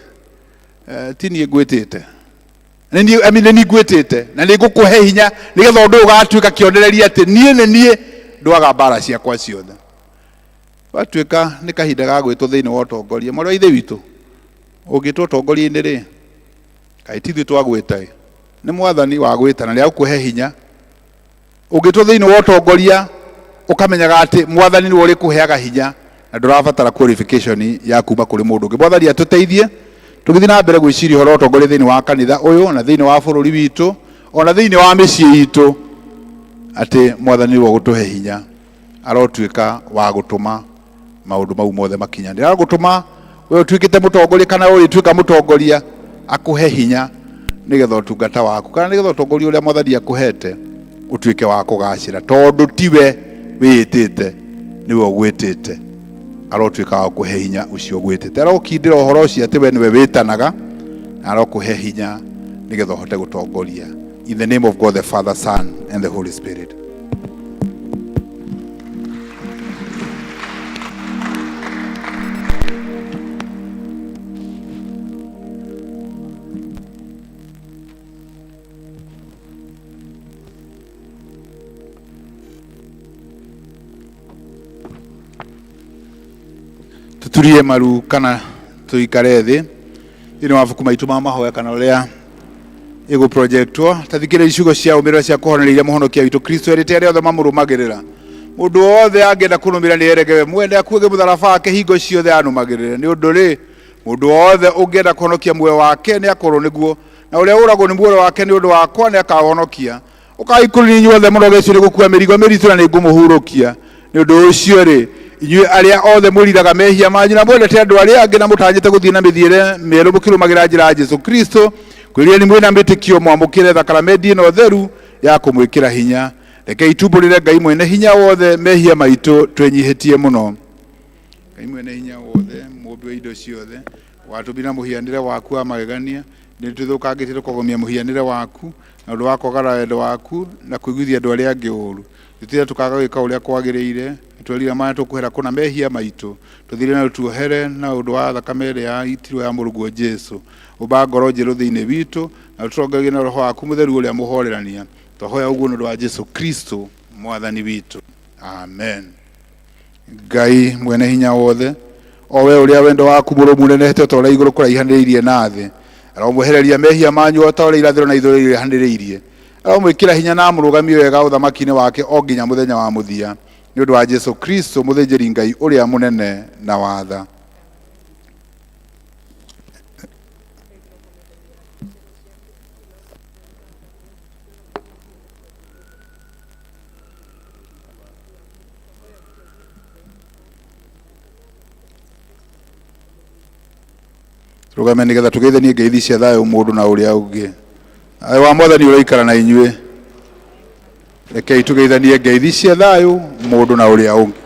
ti niĩ ngwĩtĩte, nĩ niĩ, I mean, nĩ niĩ ngwĩtĩte na nĩ ngũkũhe hinya nĩgetha ũndũ ũyũ ũgatuĩka kĩonereria atĩ niĩ nĩ niĩ ndwaga mbara ciakwa ciothe. Gwatuĩka nĩ kahinda ga gwĩtwo thĩinĩ wa ũtongoria, mwarĩ wa ithe witũ, ũngĩtwo ũtongoria-inĩ rĩ, kaĩ ti ithuĩ twagwĩta ĩ, nĩ Mwathani wagwĩta na nĩ agũkũhe hinya. Ũngĩtwo thĩinĩ wa ũtongoria ũkamenyaga atĩ Mwathani nĩwe ũrĩkũheaga hinya na ndũrabatara qualification ya kuma kũrĩ mũndũ ũngĩ. Mwathani atũteithie tũgĩthiĩ na mbere gwĩciria ũhoro wa ũtongoria thĩinĩ wa kanitha ũyũ na thĩinĩ wa bũrũri witũ ona thĩinĩ wa mĩciĩ itũ, atĩ Mwathani nĩwe ũgũtũhe hinya, arotuĩka wa gũtũma maũndũ mau mothe makinyanĩre. Arogũtũma we ũtuĩkĩte mũtongoria kana ũrĩtuĩka mũtongoria, akũhe hinya nĩgetha ũtungata waku kana nĩgetha ũtongoria ũrĩa Mwathani akũhete ũtuĩke wa kũgacĩra, tondũ tiwe wĩĩtĩte, nĩwe ũgwĩtĩte. Arotuĩka wa kũhe hinya ũcio ũgwĩtĩte, arokindĩra ũhoro ũcio atĩ we nĩwe wĩtanaga, na arokũhe hinya nĩgetha ũhote gũtongoria. In the name of God the Father, Son and the Holy Spirit. Tuturie maru kana tuikare thĩ thĩinĩ wa mabuku maitũ ma mahoya kana ũrĩa ĩgũprojectwo. Ta thikĩrĩria ciugo cia ũmĩrĩra cia kũhoneria iria mũhonokia witũ Kristo erĩte arĩa othe mamũrũmagĩrĩra. Mũndũ wothe angĩenda kũnũmĩrĩra nĩ erege we mwene, akuuage mũtharaba wake hingo ciothe anũmagĩrĩre. Nĩ ũndũ rĩ, mũndũ wothe ũngĩenda kũhonokia muoyo wake nĩ akorwo nĩguo, na ũrĩa ũragwo nĩ muoyo wake nĩ ũndũ wakwa nĩ akaũhonokia. Ũkai kũrĩ niĩ inyuothe mũnogetio nĩ gũkuua mĩrigo mĩritũ, na nĩngũmũhurũkia. Nĩ ũndũ ũcio-rĩ, inyuĩ arĩa othe mwĩriraga mehia manyu na mwendete andũ arĩa angĩ na mũtanyĩte gũthiĩ na mĩthiĩre mĩerũ mũkĩrũmagĩra njĩra ya Jesũ Kristo, kwĩrireni mwĩ na wĩtĩkio mwamũkĩre thakramenti ĩno theru ya kũmwĩkĩra hinya. Rekei tumbũrĩre Ngai mwene hinya wothe mehia maitũ twĩnyihĩtie mũno. Ngai mwene hinya wothe, mũũmbi wa indo ciothe, watũmbire na mũhianĩre waku wa magegania, nĩ tũthũkangĩtie tũkogomia mũhianĩre waku na ũndũ wa kwagarara wendo waku na kũiguithia andũ arĩa angĩ ũũru. Tũtire tũkaga gwĩka ũrĩa kwagĩrĩire, twerira maya tũkwĩhera kũna mehia maitũ, tũthire na ũtuohere na ũndũ wa thakame ĩrĩa yaitirwo ya mũrũguo Jesu. Ũmba ngoro njerũ thĩinĩ witũ na ũtũtongorie na roho waku mũtheru ũrĩa mũhorerania. Twahoya ũguo nĩ ũndũ wa Jesu Kristo mwathani witũ. Amen. Ngai mwene hinya wothe, o we ũrĩa wendo waku mũrũmu ũnenehete o ta ũrĩa igũrũ kũraihanĩrĩirie na thĩ, Aromwehereria mehia manyu o ta ũrĩa irathĩro na ithũĩro iraihanĩrĩirie. Aromwĩkĩra hinya na amũrũgamie wega ũthamaki-inĩ wake o nginya mũthenya wa mũthia, nĩ ũndũ wa Jesu Kristo mũthĩnjĩri Ngai ũrĩa mũnene na wa tha. Rũgame nĩgetha tũgeithanie ngeithi cia thayũ mũndũ na ũrĩa ũngĩ. Thayũ wa Mwathani ũroikara na inyuĩ. Rekei tũgeithanie ngeithi cia thayũ mũndũ na ũrĩa ũngĩ.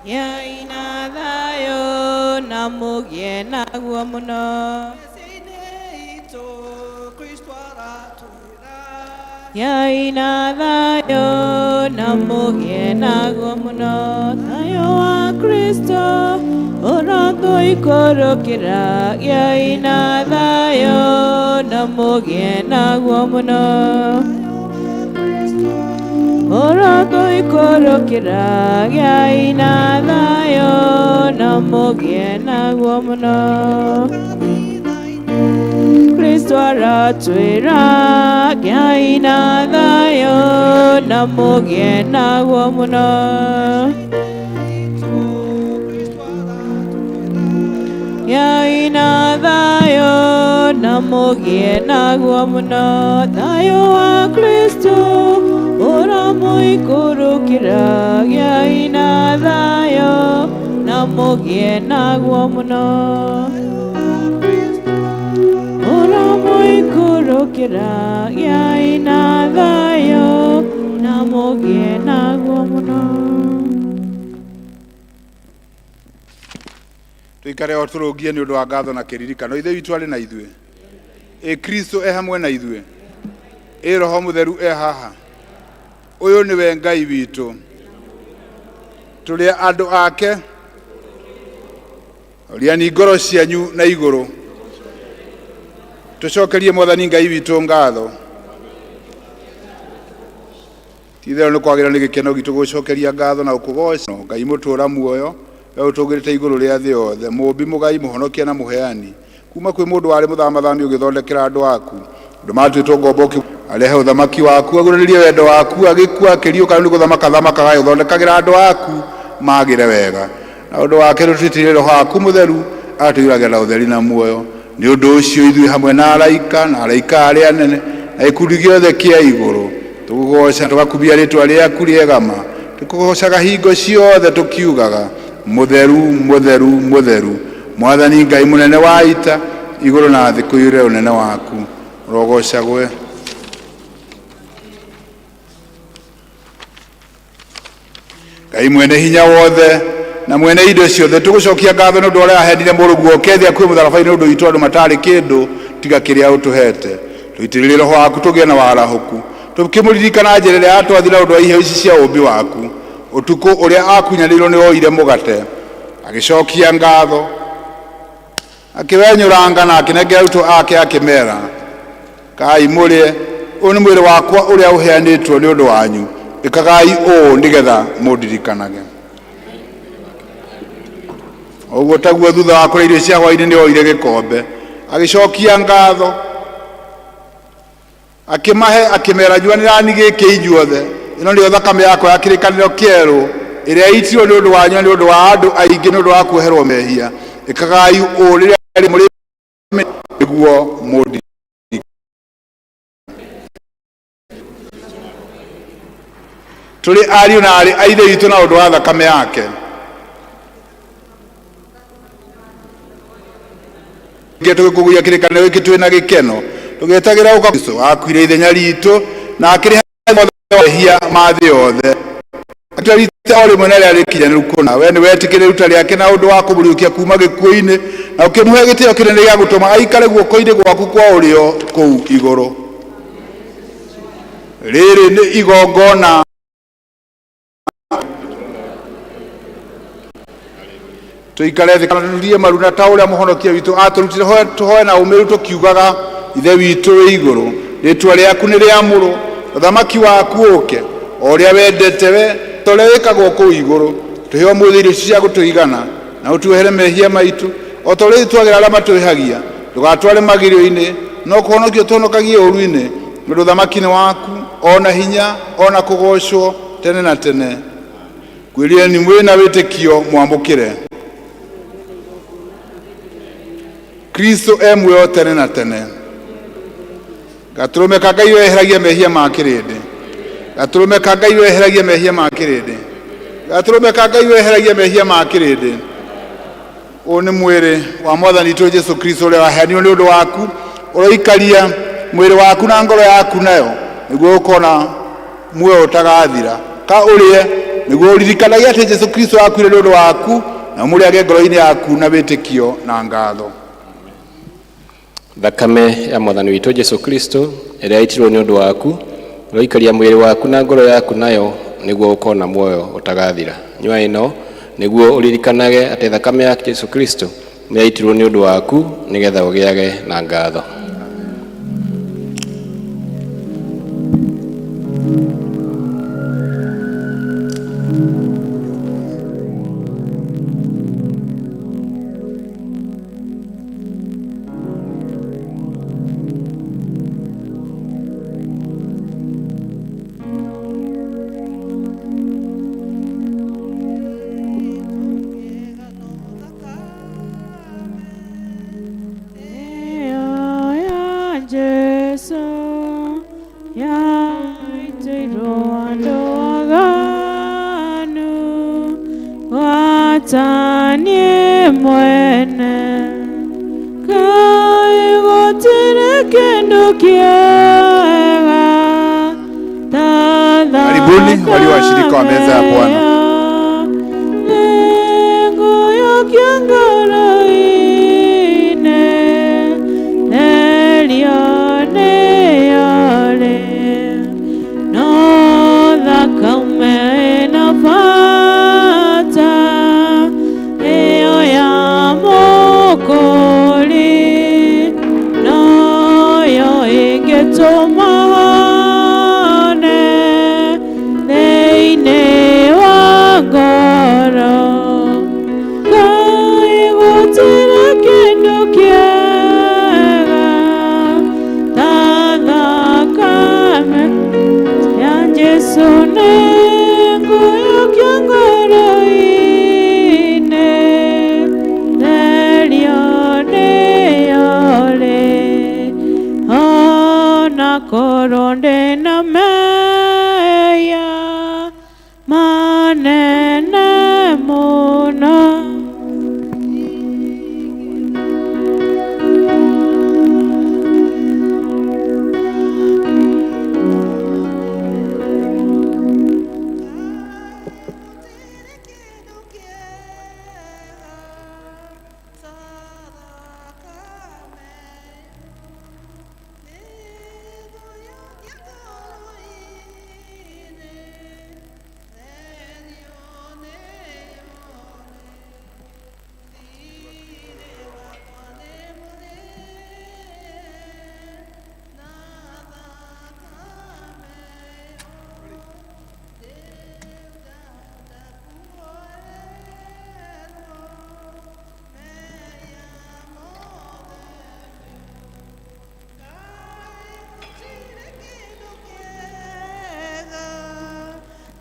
Gĩai na thayũ na mũgĩe naguo mũno. Gĩai na thayũ na mũgĩe naguo mũno. Thayũ wa Kristo ũrotũikũrũkĩra. Gĩai na thayũ na mũgĩe naguo mũno. Ũrotũikũrũkĩra. Gĩai na thayũ na mũgĩe naguo mũno. Kristo aratwĩra gĩai na thayũ na mũgĩe naguo mũno. Gĩai na thayũ na mũgĩe naguo mũno. Thayũ wa Kristo ũramũikũrũkĩra. Gĩai na thayũ na mũgĩe naguo mũno. Ũramũikũrũkĩra. Gĩai na thayũ na mũgĩe naguo mũno. Tũikare o tũrũngie nĩ ũndũ wa ngatho na kĩririkano. Ithe witũ arĩ na ithuĩ. Ĩ Kristo e hamwe na ithuĩ. Ĩ Roho Mũtheru e haha. Ũyũ nĩwe Ngai witũ. Tũrĩ andũ ake. Oriani ngoro cianyu na igũrũ. Tũcokerie Mwathani Ngai witũ ngatho. Ti-itherũ nĩ kwagĩrĩra nĩ gĩkeno gitũ gũgũcokeria ngatho na gũkũgooca, Ngai mũtũũra muoyo, wee ũtũũgĩrĩte igũrũ rĩa thĩ yothe, Mũũmbi, Mũgai, Mũhonokia na Mũheani. Kuuma kwĩ mũndũ warĩ mũthamathami ũgĩthondekera andũ aku, andũ maatuĩtwo ngombo ũkĩ. Arehe ũthamaki waku, aguũranĩrie wendo waku, agĩkua, akĩriũka, rĩu nĩ gũthamaka athamakaga agĩthondekagĩra andũ aku magĩre wega. Na ũndũ wake nĩũtũitĩrĩirie Roho waku Mũtheru, agatũiyũragia na ũtheri na muoyo. Nĩ ũndũ ũcio ithuĩ hamwe na araika, na araika arĩa anene, na gĩkundi gĩothe kĩa igũrũ, tũgũgooca tũgakumia rĩĩtwa rĩaku rĩega ma, tũkũgoocaga hingo ciothe tũkiugaga, Mũtheru, mũtheru, mũtheru, Mwathani Ngai mũnene wa ita, igũrũ na thĩ kũiyũre ũnene waku. Ũrogoocagwo. Ngai mwene hinya wothe na mwene indo ciothe, tũgũcokia ngatho nĩ ũndũ wa ũrĩa waheanire mũrũguo oke thĩ akue mũtharaba-inĩ nĩ ũndũ witũ andũ matarĩ kĩndũ tiga kĩrĩa ũtũhete. Tũitĩrĩrie roho waku tũgĩe na warahũku, tũkĩmũririkana njĩra ĩrĩa atwathire na ũndũ wa iheo ici cia ũũmbi waku. Ũtukũ ũrĩa akunyanĩirwo nĩ oire mũgate, agĩcokia ngatho, akĩwenyũranga na akĩnengera arutwo ake akĩmera, Kai mũrĩe, ũyũ nĩ mwĩrĩ wakwa ũrĩa ũheanĩtwo nĩ ũndũ wanyu, ĩkagai ũũ nĩgetha mũndirikanage. Ũguo taguo thutha wa kũrĩa irio cia hwaĩ-inĩ nĩ oire gĩkombe, agĩcokia ngatho, akĩmahe akĩmera, nyuanĩrani gĩkĩ inyuothe, ĩno nĩyo thakame yakwa ya kĩrĩkanĩro kĩerũ, ĩrĩa ĩitirwo nĩ ũndũ wanyu na nĩ ũndũ wa andũ aingĩ nĩ ũndũ wa kuoherwo mehia. Ĩkagai ũũ rĩrĩa mũrĩ nĩguo mũndi. Tũrĩ ariũ na aarĩ a Ithe witũ na ũndũ wa thakame yake. Tũgĩkũgũia kĩrĩkanĩro gĩkĩ twĩ na gĩkeno, tũgĩetagĩra gũka Kristo akuire ithenya ritũ na akĩrĩha mehia ma thĩ yothe. O rĩmwe na rĩarĩ ikinyanĩru kũna. We nĩwetĩkĩrire iruta rĩake na ũndũ wa kũmũriũkia kuuma gĩkuũ-inĩ, na ũkĩmũhe gĩtĩo kĩnene gĩa gũtũma aikare guoko-inĩ gwaku kwa ũrĩo kũu igũrũ. Rĩrĩ nĩ igongona Tũikare thĩ kana tũturie maru na ta ũrĩa Mũhonokia witũ atũrutire tũhoe na ũmĩrĩru tũkiugaga, Ithe witũ wĩ igũrũ, rĩĩtwa rĩaku nĩ rĩamũrwo, ũthamaki waku ũũke, o ũrĩa wendete we, ta ũrĩa wĩkagwo kũu igũrũ. Tũhe ũmũthĩ irio cia gũtũigana, na ũtuohere mehia maitũ, o ta ũrĩa ithuĩ twagĩra arĩa matwĩhagia. Ndũgatware magerio-inĩ, no kũhonokia ũtũhonokagie ũũru-inĩ, nĩ ũndũ ũthamaki nĩ waku, o na hinya, o na kũgoocwo, tene na tene. Kwĩrireni mwĩ na wĩtĩkio mwamũkĩre Kristo e muoyo tene na tene. Gatũrũme ka Ngai weheragia mehia ma kĩrĩndĩ. Gatũrũme ka Ngai weheragia mehia ma kĩrĩndĩ. Gatũrũme ka Ngai weheragia mehia ma kĩrĩndĩ. Ũyũ nĩ mwĩrĩ wa Mwathani witũ Jesu Kristo ũrĩa waheanirwo nĩ ũndũ waku. Ũroikaria mwĩrĩ waku na ngoro yaku nayo nĩguo ũkona muoyo ũtagathira. Ka ũrĩe nĩguo ũririkanage atĩ Jesu Kristo akuire nĩ ũndũ waku, na ũmũrĩage ngoro-inĩ yaku na wĩtĩkio na ngatho. Thakame ya Mwathani witũ Jesu Kristo ĩrĩa yaitirwo nĩ ũndũ waku, ũroikaria mwĩrĩ waku na ngoro yaku nayo nĩguo ũkona muoyo ũtagathira. Nyua ĩno nĩguo ũririkanage atĩ thakame ya Jesu Kristo nĩ yaitirwo nĩ ũndũ waku nĩgetha ũgĩage na ngatho. Jesu yaitirwo andũ aganu gwata niĩ mwene Ngai gũtirĩ kĩndũ kĩega ta Karibuni walio washirika wa meza ya Bwana. Nĩngũiyũkia ngoro-inĩ, therio nĩyo-rĩ, no thakame ĩna bata, ĩyo ya Mũkũũri, noyo ĩngĩtũma hone thĩinĩ wa ngoro. Ngai gũtirĩ kĩndũ kĩega ta thakame ya Jesu nĩngũiyũkia ngoro-inĩ, therio nĩyo-rĩ, ona korwo ndĩna mehia manene mũno.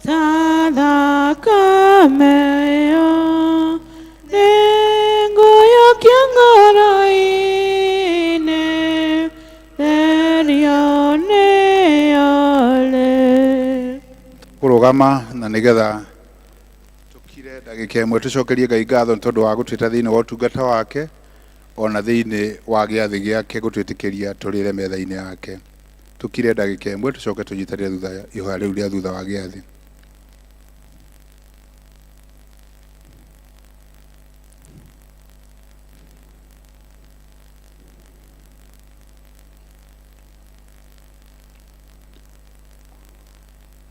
Ta thakame ĩyo nĩngũiyũkia ngoro-inĩ, therio nĩyo-rĩ. Kũrũgama na nĩgetha tũkire ndagĩka ĩmwe tũcokerie Ngai ngatho nĩ tondũ wa gũtwĩta thĩinĩ wa ũtungata wake ona thĩinĩ wa gĩathĩ gĩake gũtwĩtĩkĩria tũrĩre metha-inĩ yake. Tũkire ndagĩka ĩmwe tũcoke tũnyitanĩre thutha ihoya rĩu rĩa thutha wa gĩathĩ.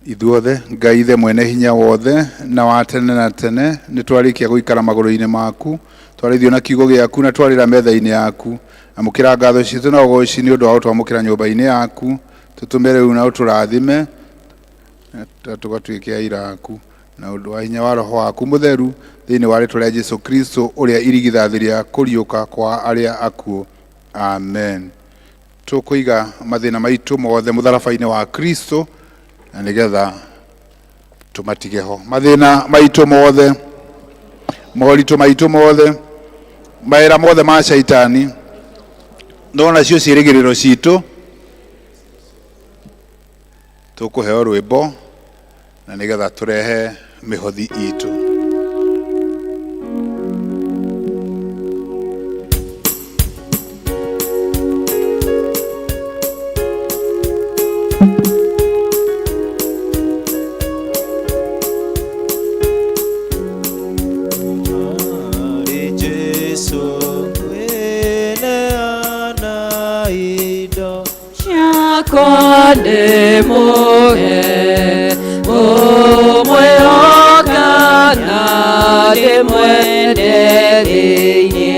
Ithuothe Ngai Ithe mwene hinya wothe na wa tene na tene, nĩ twarĩkia gũikara magũrũ-inĩ maku, twarĩithio na kiugo gĩaku na twarĩra metha-inĩ yaku. Amũkĩra ngatho citũ na ũgoci nĩ ũndũ wa gũtwamũkĩra nyũmba-inĩ yaku. Tũtũme rĩu na ũtũrathime na tũgatuĩke aira aku na ũndũ wa hinya wa Roho waku Mũtheru, thĩinĩ wa rĩtwa rĩa Jesu Kristo ũrĩa irigithathi rĩa kũriũka kwa arĩa akuũ. Amen. Tũkũiga mathĩna maitũ mothe mũtharaba-inĩ wa Kristo na nĩgetha tũmatige ho. Mathĩna maitũ mothe, moritũ maitũ mothe, mawĩra mothe ma caitani, no nacio ciĩrĩgĩrĩro citũ. Tũkũheo rwĩmbo na nĩgetha tũrehe mĩhothi itũ. Harĩ Jesu kwĩneana indo ciakwa ndĩmũhe, ngũmwĩhoka na ndĩmwende thĩinĩ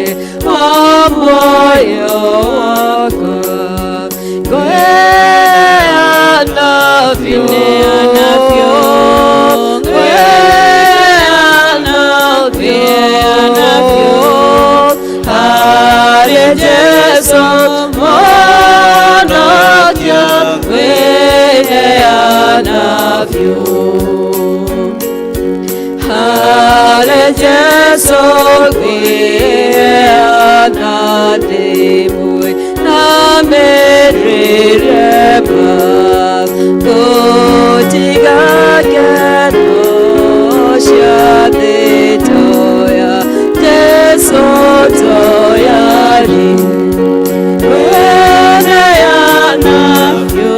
wa muoyo wakwa. Ngweana biũ, ngweana biũ harĩ Jesu Mwonokia, ngweana biũ harĩ Jesu, ngweana ndĩmwe na mĩrĩre gũtiga ngeno cia thĩ toya Jesu toyari, ngweneana biũ,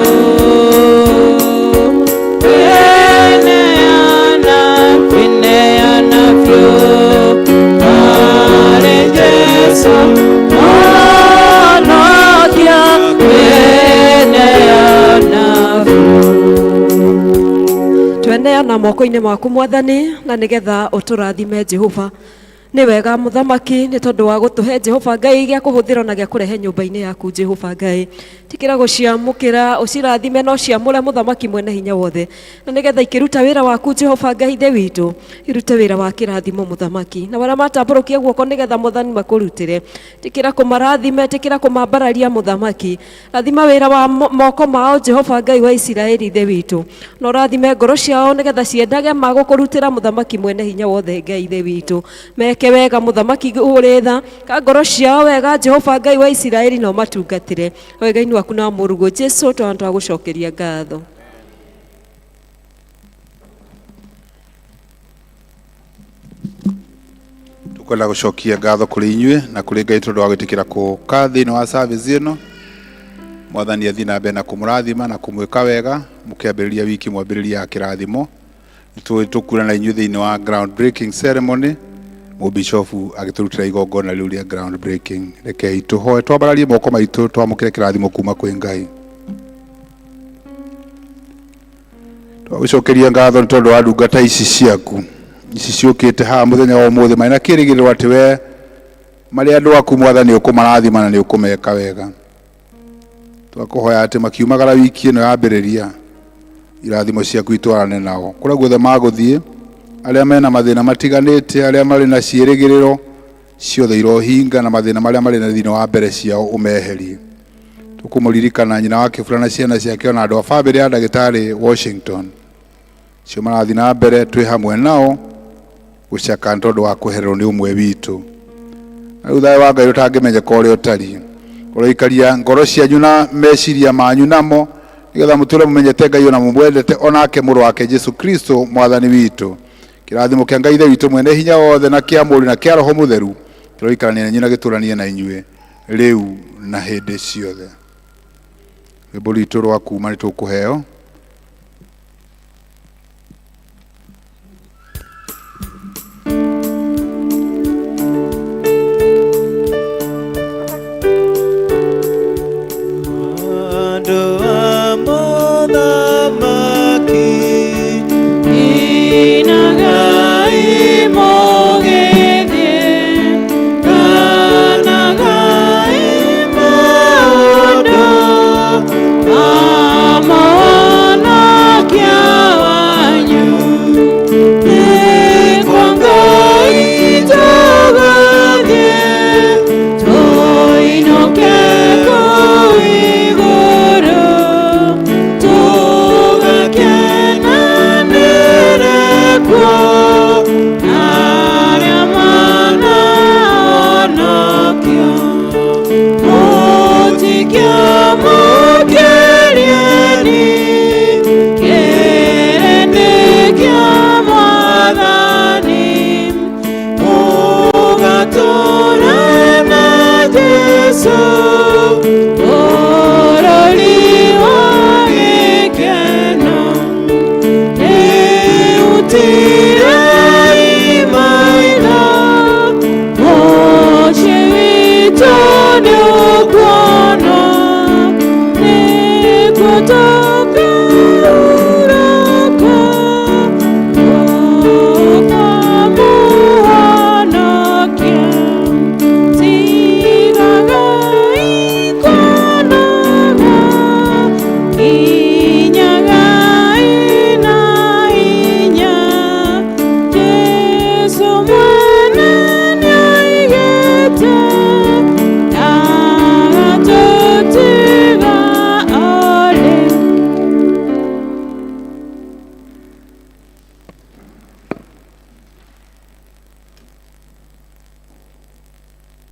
ngweneana, ngweneana biũ harĩ Jesu Mwonokia, ngweneana biũ. Tweneana moko-inĩ maku Mwathani, na nĩgetha ũtũrathime Jehova. Nĩ wega mũthamaki nĩ tondũ wa gũtũhe Jehova Ngai gĩa kũhũthĩra na gĩa kũrehe nyũmba-inĩ yaku Jehova Ngai. Tikĩra gũciamũkĩra, ũcirathime na ũciamũre mũthamaki mwene hinya wothe, na nĩgetha ikĩruta wĩra waku Jehova Ngai Ithe witũ, irute wĩra wa kĩrathimo mũthamaki, na arĩa matambũrũkia guoko nĩgetha Mwathani makũrutĩre, tikĩra kũmarathime, tikĩra kũmambararia mũthamaki. Rathima wĩra wa moko mao Jehova Ngai wa Isiraeli Ithe witũ, na ũrathime ngoro ciao nĩgetha ciendage ma gũkũrutĩra mũthamaki mwene hinya wothe Ngai Ithe witũ. Meke wega mũthamaki ũrĩ tha, ka ngoro ciao wega Jehova Ngai wa Isiraeli, na ũmatungatĩre wega-inĩ waku na mũrũguo Jesu, twana twagũcokeria ngatho. Tukwenda gũcokia ngatho kũrĩ inyuĩ na kũrĩ Ngai tondũ wa gwĩtĩkĩra kũka thĩinĩ wa service ĩno. Mwathani athiĩ na mbere na kũmũrathima na kũmwĩka wega mũkĩambĩrĩria wiki mwambĩrĩria ya kĩrathimo. Nĩtũĩ tũkura na inyuĩ thĩinĩ wa ground breaking ceremony, mũbishofu agĩtũrutĩra igongona rĩu rĩa ground breaking. Rekei tũhoe, twambararie moko maitũ twamũkĩre kĩrathimo kuma kwĩ Ngai. Twagũcokeria ngatho nĩ tondũ wa ndungata ici ciaku ici ciũkĩte haha mũthenya wa ũmũthĩ marĩ na kĩrĩgĩrĩro atĩ we marĩ andũ aku Mwathani ũkũmarathima na nĩ ũkũmeka wega. Twakũhoya atĩ makiumagara wiki ĩno yambĩrĩria, irathimo ciaku itwarane nao kũrĩa guothe magũthiĩ, arĩa mena mathĩna matiganĩte, arĩa marĩ na ciĩrĩgĩrĩro ciothe irohinga, na mathĩna marĩa marĩ na thĩinĩ wa mbere ciao ũmeherie. Tũkũmũririkana nyina wa Kĩbura na ciana ciake ona andũ a bamĩrĩ ya ndagĩtarĩ Washington cio marathiĩ na mbere, twĩ hamwe nao gũcaka nĩ tondũ wa kwehererwo nĩ ũmwe witũ. Na rĩu thayũ wa Ngai ũtangĩmenyeka ũrĩa ũtariĩ ũroikaria ngoro cianyu na meciria manyu namo, nĩgetha mũtũre mũmenyete Ngai ona mũmwendete, onake mũrũ wake Jesu Kristo mwathani witũ. Kĩrathimo kĩa Ngai Ithe witũ mwene hinya wothe na kĩa Mũriũ na kĩa Roho Mũtheru kĩroikarania na inyuĩ na gĩtũranie na inyuĩ rĩu na hĩndĩ ciothe. Rwĩmbo rwitũ rwa kuma nĩ tũkũheo. Andũ a mũthamaki. Jesu bũrũri wa gĩkeno rĩu tiraima-ina mũciĩ witũ nĩũkuoneka.